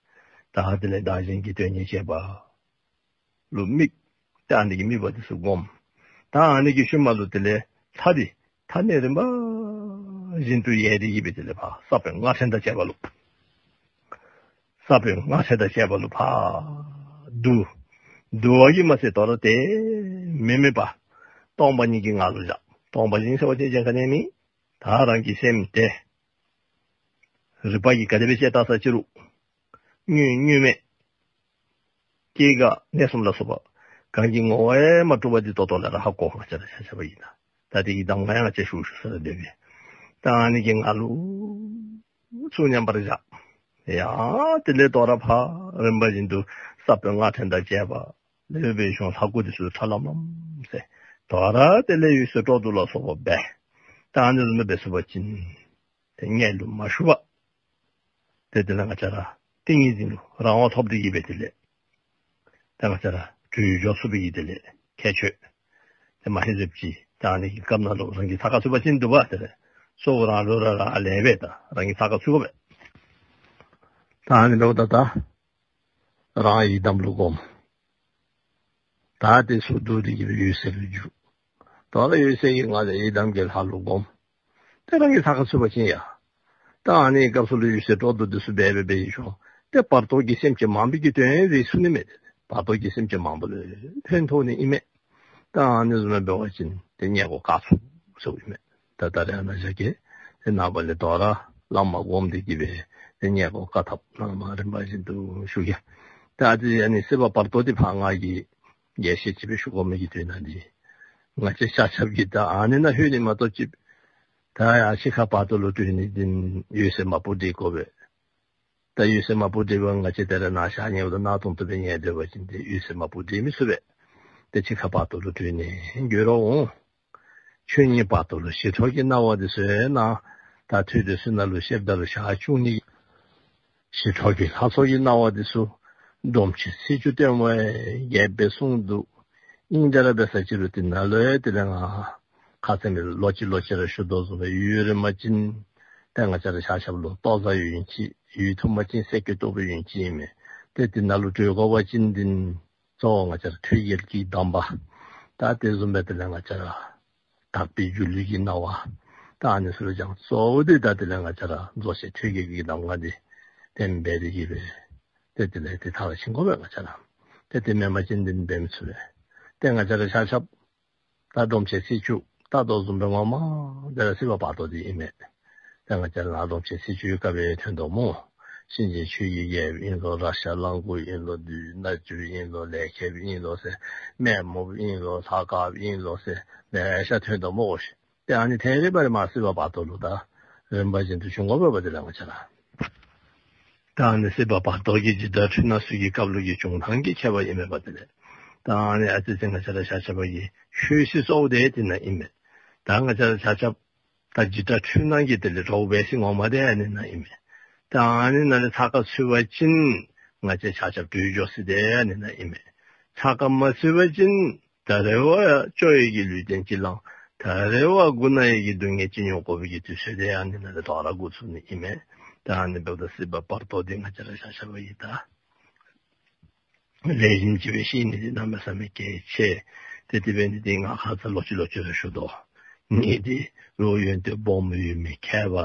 ད་དེ་ལས་བདག་གཞན་གྱི་དོན་གཉིས་སྤྱད་པ་ལུ་དམིགས། ད་ཨ་ནི་གི་དམིགས་པ་འདི་ཚུ་སྒོམ། ད་ཨ་ནི་གི་ཤུལ་མ་ལུ་དེ་ལས་ལྷ་འདི་ཐ་སྙད་རིམ་པ་བཞིན་དུ་ཡལ་ཏེ་གི་སྦེ་དེ་ལས་ཕར་ས་བོན་སྔགས་ཕྲེང་དང་བཅས་པ་ལུ། ས་བོན་སྔགས་ཕྲེང་དང་བཅས་པ་ལུ་ཕར་བསྡུ། བསྡུ་བ་གིས་མ་ཚད་དོ་རུང་དེ་མི་དམིགས་པར་སྟོང་པ་ཉིད་ཀྱི་ངང་ལུ་བཞག། སྟོང་པ་ཉིད་ཟེར་བ་ཅིན་གཞན་ག་ནི་མེད། ད་རང་གི་སེམས་དེ་རིག་པ་གིས་ག་དེ་སྦེ་དཔྱད་བལྟ་ས་ཅི་རུང་དངོས་དངོས་མེད་སྐྱེ་འགག་གནས་གསུམ་ལ་སོགས་པ་གང་གིས་ངོ་བོ་ཡང་མ་གྲུབ་པ་འདི་ཏོག་ཏོ་ལས་ར་ཧ་གོ། ང་བཅས་ར་ཆ་ཁྱབ་ཀྱིས་ད་ད་དེ་གི་གདམས་ངག་ཡང་ང་བཅས་ཞུ་ཞུ་ས་ར་སྡོད་པས། ད་ཨ་ནི་གི་ངང་ལུ་ཚུར་མཉམ་པར་བཞག། ཡང་དེ་ལས་དོ་རུང་ཕར་རིམ་པ་བཞིན་དུ་ས་བོན་སྔགས་ཕྲེང་དང་བཅས་པ་ལས་འབད་ཞིནམ་ལྷ་སྐུ་འདི་ཚུ་ཁྲ་ལམ་ལམ་ཟེར། དོ་རུང་དེ་ལས་འོད་གསལ་སྤྲོ་བསྡུ་ལ་སོགས་པ་འབད། ད་ཨ་ནི་བཟུམ་སྦེ་འབད་ཚུགས་པ་ཅིན་ཏེ་དམྱལ་ལུ་མ་ཞུགས་པར་ཏེ་དེ་ལས་ང་བཅས་ར་ཏིང་ངེ་འཛིན་ལུ་རང་དབང་ཐོབ་སྟེ་གི་སྦེ་དེ་ལས་ད་ང་བཅས་ར་གྲོལ་འགྱོ་ཚུགས་པའི་གི་དེ་ལས་ཁྱད་ཆོས་དེ་མ་ཧེ་ཟེར་ཅིག། ད་ཨ་ནི་གི་སྐབས་ནང་ལུ་རང་གིས་ཐག་ཁ་ཚུད་པ་ཅིན་འདུག་པ། དེ་ལས་གཙོ་བོ་རང་ལུ་ར་རག་ལས་པས། ད་རང་གིས་ཐག་ཁ་ཚུད་དགོ་པས། ད་ཨ་ནི་འབདཝ་ད་ད་རང་ཡི་དམ་ལུ་བསྒོམ། ད་དེ་ཚུ་བསྡུ་སྟེ་གི་འོད་གསལ་ལུ་འགྱུར། ད་རུང་འོད་གསལ་གྱི་ངང་ལས་ཡི་དམ་གྱི་ལྷ་ལུ་བསྒོམ། ཏེ་རང་གིས་ལྷ་ཁང་ཚུད་པ་ཅིན་ཡང་། ད་ཨ་ནི་སྐབས་སུ་ལུ་འོད་གསལ་སྤྲོ་བསྡུ་འདི་ཚུ་འབད་འབད་འབད་ཞིནམ་ཏེ་བར་དོ་གི་སེམས་ཅན་མང་པོའི་གི་དོན་རེ་ཚུགས་ནི་མས། བར་དོ་གི་སེམས་ཅན་མང་པོ་ལུ་ཕན་ཐོགས་ནི་ཨིན་མས། ད་ཨ་ནི་བཟུམ་འབད་བ་ཅིན་ཏེ་ཉེས་དགོ་བཀག་ཚུགས་ཟེརཝ་ཨིན་མས། ད་ད་རེས་ཨ་ནཱ་བཞག་གེ། ཏེ་ནངས་པ་ལས་དོ་རུང་བླ་མ་བསྒོམ་སྟེ་གི་སྦེ་ཏེ་ཉེས་དགོ་བཀག་ཐབས་ནང་མ་རིམ་པ་བཞིན་དུ་ཞུ་གེ། ད་ཨ་ཙི་ཨ་ནི་སྲིད་པ་བར་དོ་འདི་ཕར་ང་གིས་རྒྱས་བཤད་ཅིག་སྦེ་ཞུ་དགོ་མི་གི་དོན་དག་འདི། ང་བཅས་ཆ་ཁྱབ་ཀྱིས་ད་ཨ་ནི་ནང་ལྷོད་ནི་མ་གཏོགས་ཅིག་ད་ཡར་འཆི་ཁ་བར་དོ་ལུ་འགྲོ་ནི་འདི་འོད་གསལ་མ་བུ་འདྲེན་དགོ་པས། ད་འོད་གསལ་མ་བུ་འདྲེན་པ་ང་བཅས་ད་རེས་ནཱ་ཤར་ཉལཝ་ད་ནཱ་དོང་དུ་སྦེ་ཉལ་སྡོད་པ་ཅིན་ཏེ་འོད་གསལ་མ་བུ་འདྲེན་མི་ཚུགས་པས། ཏེ་འཆི་ཁ་བར་དོ་ལུ་འགྲོ་ནི་འགྱོ་རུང་འོང་། ཆོས་ཉིད་བར་དོ་ལུ་ཞི་ཁྲོ་གི་སྣང་བ་འདི་ཚུ་ནཱ་ད་ཐོས་གྲོལ་ཚུ་ནང་ལུ་བཤདཔ་ད་ལུ་ཞར་བཅུག་ནི། ཞི་ཁྲོ་གི་ལྷ་ཚོགས་ཀྱི་སྣང་བ་འདི་ཚུ་སྒྲོམ་ཆེན་ཚེས་བཅུ་སྟོན་པ་རྒྱས་པར་གསུངས་འདུག། ཨིན་ཏེ་ར་འབད་ས་ཅིག་རུང་དེ་ནང་ལུ་ཡང་དེ་ལས་ང་ཁ་ཙ་མི་ལོག་ཅི་ལོག་ཅི་ར་ཞུ་དོ་བཟུམ་སྦེ་ཡུན་རིང་པ་ཅིན་ཏེ་ང་བཅས་ར་ཆ་ཁྱབ་ལུ་ལྟོ་བཟའ་ཡུན་ཅིག། ཡུན་ཐུང་པ་ཅིན་སེ་གོལ་གཏོགས་པའི་ཡུན་ཅིག་ཨིན་མས། ཏེ་དེ་ནང་ལུ་གྲོལ་དགོ་པ་ཅིན་འདི་གཙོ་བོ་ང་བཅས་ར་ཐོད་རྒལ་གྱི་གདམས་པ། ད་དེ་བཟུམ་སྦེ་དེ་ལས་ང་བཅས་ར་དག་པའི་སྒྱུ་ལུས་ཀྱི་སྣང་བ། ད་ཨ་ནི་ཚུ་ལུ་སྦྱང་། གཙོ་བོ་འདི་ད་དེ་ལས་ང་བཅས་ར་རྫོགས་ཆེན་ཐོད་རྒལ་གྱི་གདམས་ངག་འདི་དེམ་འབད་དེ་གི་སྦེ་ཏེ་དེ་ལས་ཏེ་མཐར་ཕྱིན་དགོ་པས་ང་བཅས་ར། ཏེ་དེ་མེན་པ་ཅིན་འདི་འབད་མི་ཚུགས་པས། ཏེ་ང་བཅས་ར་ཆ་ཁྱབ་ད་སྒྲོམ་ཆེན་ཚེས་བཅུ་ད་དོ་བཟུམ་སྦེ་ངོ་མ་དེ་ར་སྲིད་པ་བར་དོ་འདི་ཨིན་མས། ཏེ་ང་བཅས་ར་སྒྲོམ་ཆེན་ཚེས་བཅུའི་སྐབས་སྦེ་ཐོན་དོ་སྨོ། གཤིན་རྗེ་ཆོས་ཀྱི་རྒྱལ་པོ་ཨིན་ལོ། རཀྴ་གླང་གོག་ཨིན་ལོ། བདུད་སྣ་བཅུ་ཨིན་ལོ། ལས་མཁན་ཨིན་ལོ་ཟེར། སྨན་མོ་ཨིན་ལོ། ལྷ་དཀར་ཨིན་ལོ་ཟེར་ལེ་ཤ་ཐོན་དོ་སྨོ་ཤིག། ཏེ་ཨ་ནི་ཐད་རི་བ་རི་མར་སྲིད་པ་བར་དོ་ལུ་ད་རིམ་པ་བཞིན་དུ་བྱུང་དགོ་པས་པ་དེ་ལས་ང་བཅས་ར། ད་ཨ་ནི་སྲིད་པ་བར་དོ་གི་འཇིགས་སྐྲག་འཁྲུལ་སྣང་ཚུ་གི་སྐབས་ལུ་གི་བྱུང་ཐངས་ཀྱི་ཁྱད་པར་ཨིན་མས་པ་དེ་ལས། ད་ཨ་ནི་ཨ་ཙི་ཅིག་ང་བཅས་ར་ཆ་ཁྱབ་ཀྱི་ཆོས་སྲིད་གཙོ་བོ་དེ་དེ་ནང་ཨིན་མས། ད་ང་བཅས་ར་ཆ་ཁྱབ་ད་འཇིགས་སྐྲག་འཁྲུལ་སྣང་གི་དེ་ལས་གྲོགས་འབད་ས་ངོ་མ་དེ་ཨ་ནི་ནང་ཨིན་མས། ད་ཨ་ནི་ནང་ལས་ཚ་ཁ་ཚུད་པ་ཅིན་ང་བཅས་ཆ་ཁྱབ་གྲོལ་འགྱོ་ས་དེ་ཨ་ནི་ནང་ཨིན་མས། ཚ་ཁ་མ་ཚུད་པ་ཅིན་ད་རེས་བ་སྐྱོ་བའི་གི་ལུས་རྟེན་ཅིག་བླང་། ད་རེས་བ་མགུ་ན་བའི་གི་སྡུག་བསྔལ་ཅིག་མྱོང་དགོ་པའི་གི་དུས་ཚོད་དེ་ཨ་ནི་ནང་ལས་དོ་རུང་འགོ་བཙུགས་ནི་ཨིན་མས། ད་ཨ་ནི་འབདཝ་ད་སྲིད་པ་བར་དོ་འདི་ང་བཅས་ར་ཆ་ཁྱབ་ཀྱིས་ད་ལེགས་ཤོམ་ཅིག་སྦེ་ཤེས་ནི་འདི་གནམ་མེད་ས་མེད་གལ་ཆེ། ཏེ་དེ་འབད་ནི་འདི་ང་ཁ་ཙ་ལོག་ཅི་ལོག་ཅི་ར་ཞུ་དོ། ནི་འདི་རོགས་ཡོན་ཏན་སྦོམ་ཡོད་མི་མཁས་པ་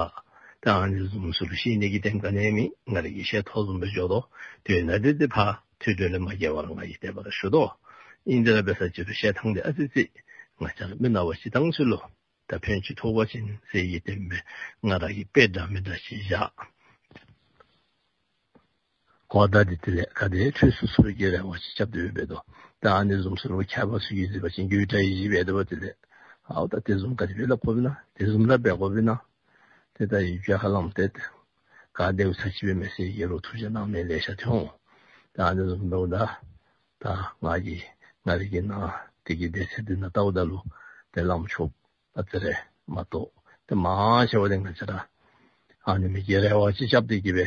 ད་ཨ་ནི་བཟུམ་ཚུ་ལུ་ཤེས་ནི་གི་དེམ་ག་ནི་མེད། ང་ར་གིས་ཤེས་ཐོག་བཟུམ་སྦེ་འགྱོ་དོ། དོན་དག་འདི་ཏེ་ཕར་ཐོས་གྲོལ་ལས་མ་འགལ་བར་ང་གིས་དེ་སྦེ་ར་ཞུ་དོ། ཨིན་ཏེ་ར་འབད་ས་ཅིག་རུང་བཤད་ཐངས་འདི་ཨ་ཙི་ཅིག་ང་བཅས་ར་མི་ནག་པ་སྤྱིར་བཏང་ཚུ་ལུ་ད་ཕན་ཅིག་ཐོགས་པ་ཅིན་ཟེར་གི་དེམ་སྦེ་ང་ར་གིས་དཔེ་འདྲ་མི་འདྲ་ཅིག་བཞག། གོ་བརྡ་འདི་དེ་ལས་ག་དེ་འཕྲོད་ཚུགས་ཚུགས་པའི་གི་རེ་བ་ཅིག་རྐྱབ་སྟེ་འབད་དོ། ད་ཨ་ནི་བཟུམ་ཚུ་ལུ་མཁས་པ་ཚུ་གིས་གཟིགས་པ་ཅིན་དགོད་བྲ་ཡི་ཡི་འབད་དོ་བ། དེ་ལས་ཨའོ་ད་དེ་བཟུམ་ག་དེ་སྦེ་སླབ་དགོཔ་ཨིན་ན། དེ་བཟུམ་ར་འབད་དགོཔ་ཨིན་ན། ཏེ་ད་ཡུལ་གྱི་ཧ་ལམ་ཏེ་ག་དེ་ཚར་ཅིག་སྦེ་མེད་ཟེར་གི་ལོག་ཐུགས་རྗེ་གནང་མི་ལེ་ཤ་ཐོན་འོང་། ད་ཨ་ནི་བཟུམ་འབདཝ་ད་ད་ང་གིས་ང་རའི་གི་ནང་དེ་གི་སྡེ་ཚན་འདི་ནང་བལྟཝ་ད་ལུ་ཏེ་བླམ་ཆོསཔ་ཨ་ཙི་རེ་མ་གཏོགས་ཏེ་མང་ཆེ་བ་འདི་ང་བཅས་ར་ཨ་ནི་མི་གི་རེ་བ་ཅིག་རྐྱབ་སྟེ་གི་སྦེ་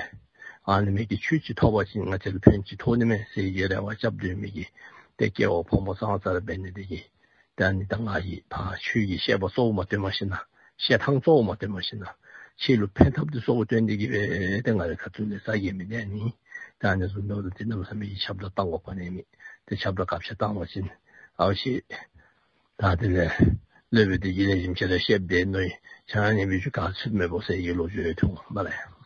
ཨ་ནི་མི་གི་ཆོས་ཅིག་ཐོབ་པ་ཅིན་ང་བཅས་ལུ་ཕན་ཅིག་ཐོགས་ནི་མས་ཟེར་གི་རེ་བ་རྐྱབ་སྡོད་མི་གི་ཏེ་སྐྱེ་བ་ཕོ་མོ་ཙང་ཙ་ར་འབད་ནི་དེ་གིས་ཏེ་ཨ་ནི་ད་ང་གིས་ཕར་ཆོས་ཀྱི་བཤད་པ་གཙོ་བོ་མ་སྟོནམ་ཞིན་ན་བཤད་ཐངས་གཙོ་བོ་མ་སྟོནམ་ཞིན་ན་ཁྱེད་ལུ་ཕན་ཐབས་འདི་གཙོ་བོ་སྟོན་ཏེ་གི་སྦེ་ཏེ་ང་རའི་ཁ་ཐུག་ལས་རྩ་འགེངས་མི་འདི་ཨ་ནི། ཏེ་ཨ་ནི་བཟུམ་འབདཝ་ད་ཏེ་གནམ་མེད་ས་མེད་ཀྱི་ཁྱབ་བསྒྲགས་བཏང་དགོཔ་ཨ་ནི་མེད། ཏེ་ཁྱབ་བསྒྲགས་ག་ཅི་བཏང་བ་ཅིན་ཨའོ་ཤེས། ད་དེ་ལས་སློབ་དཔོན་དེ་གིས་ལེགས་ཤོམ་ཅིག་ར་བཤདཔ་འདི་ནོར་ཡི། ཆ་ནི་མི་ཅིག་ག་ཚུད་མེད་པོ་ཟེར་གི་ལོ་རྒྱུས་ཡང་ཐོན་འོང་སྨ་རེ།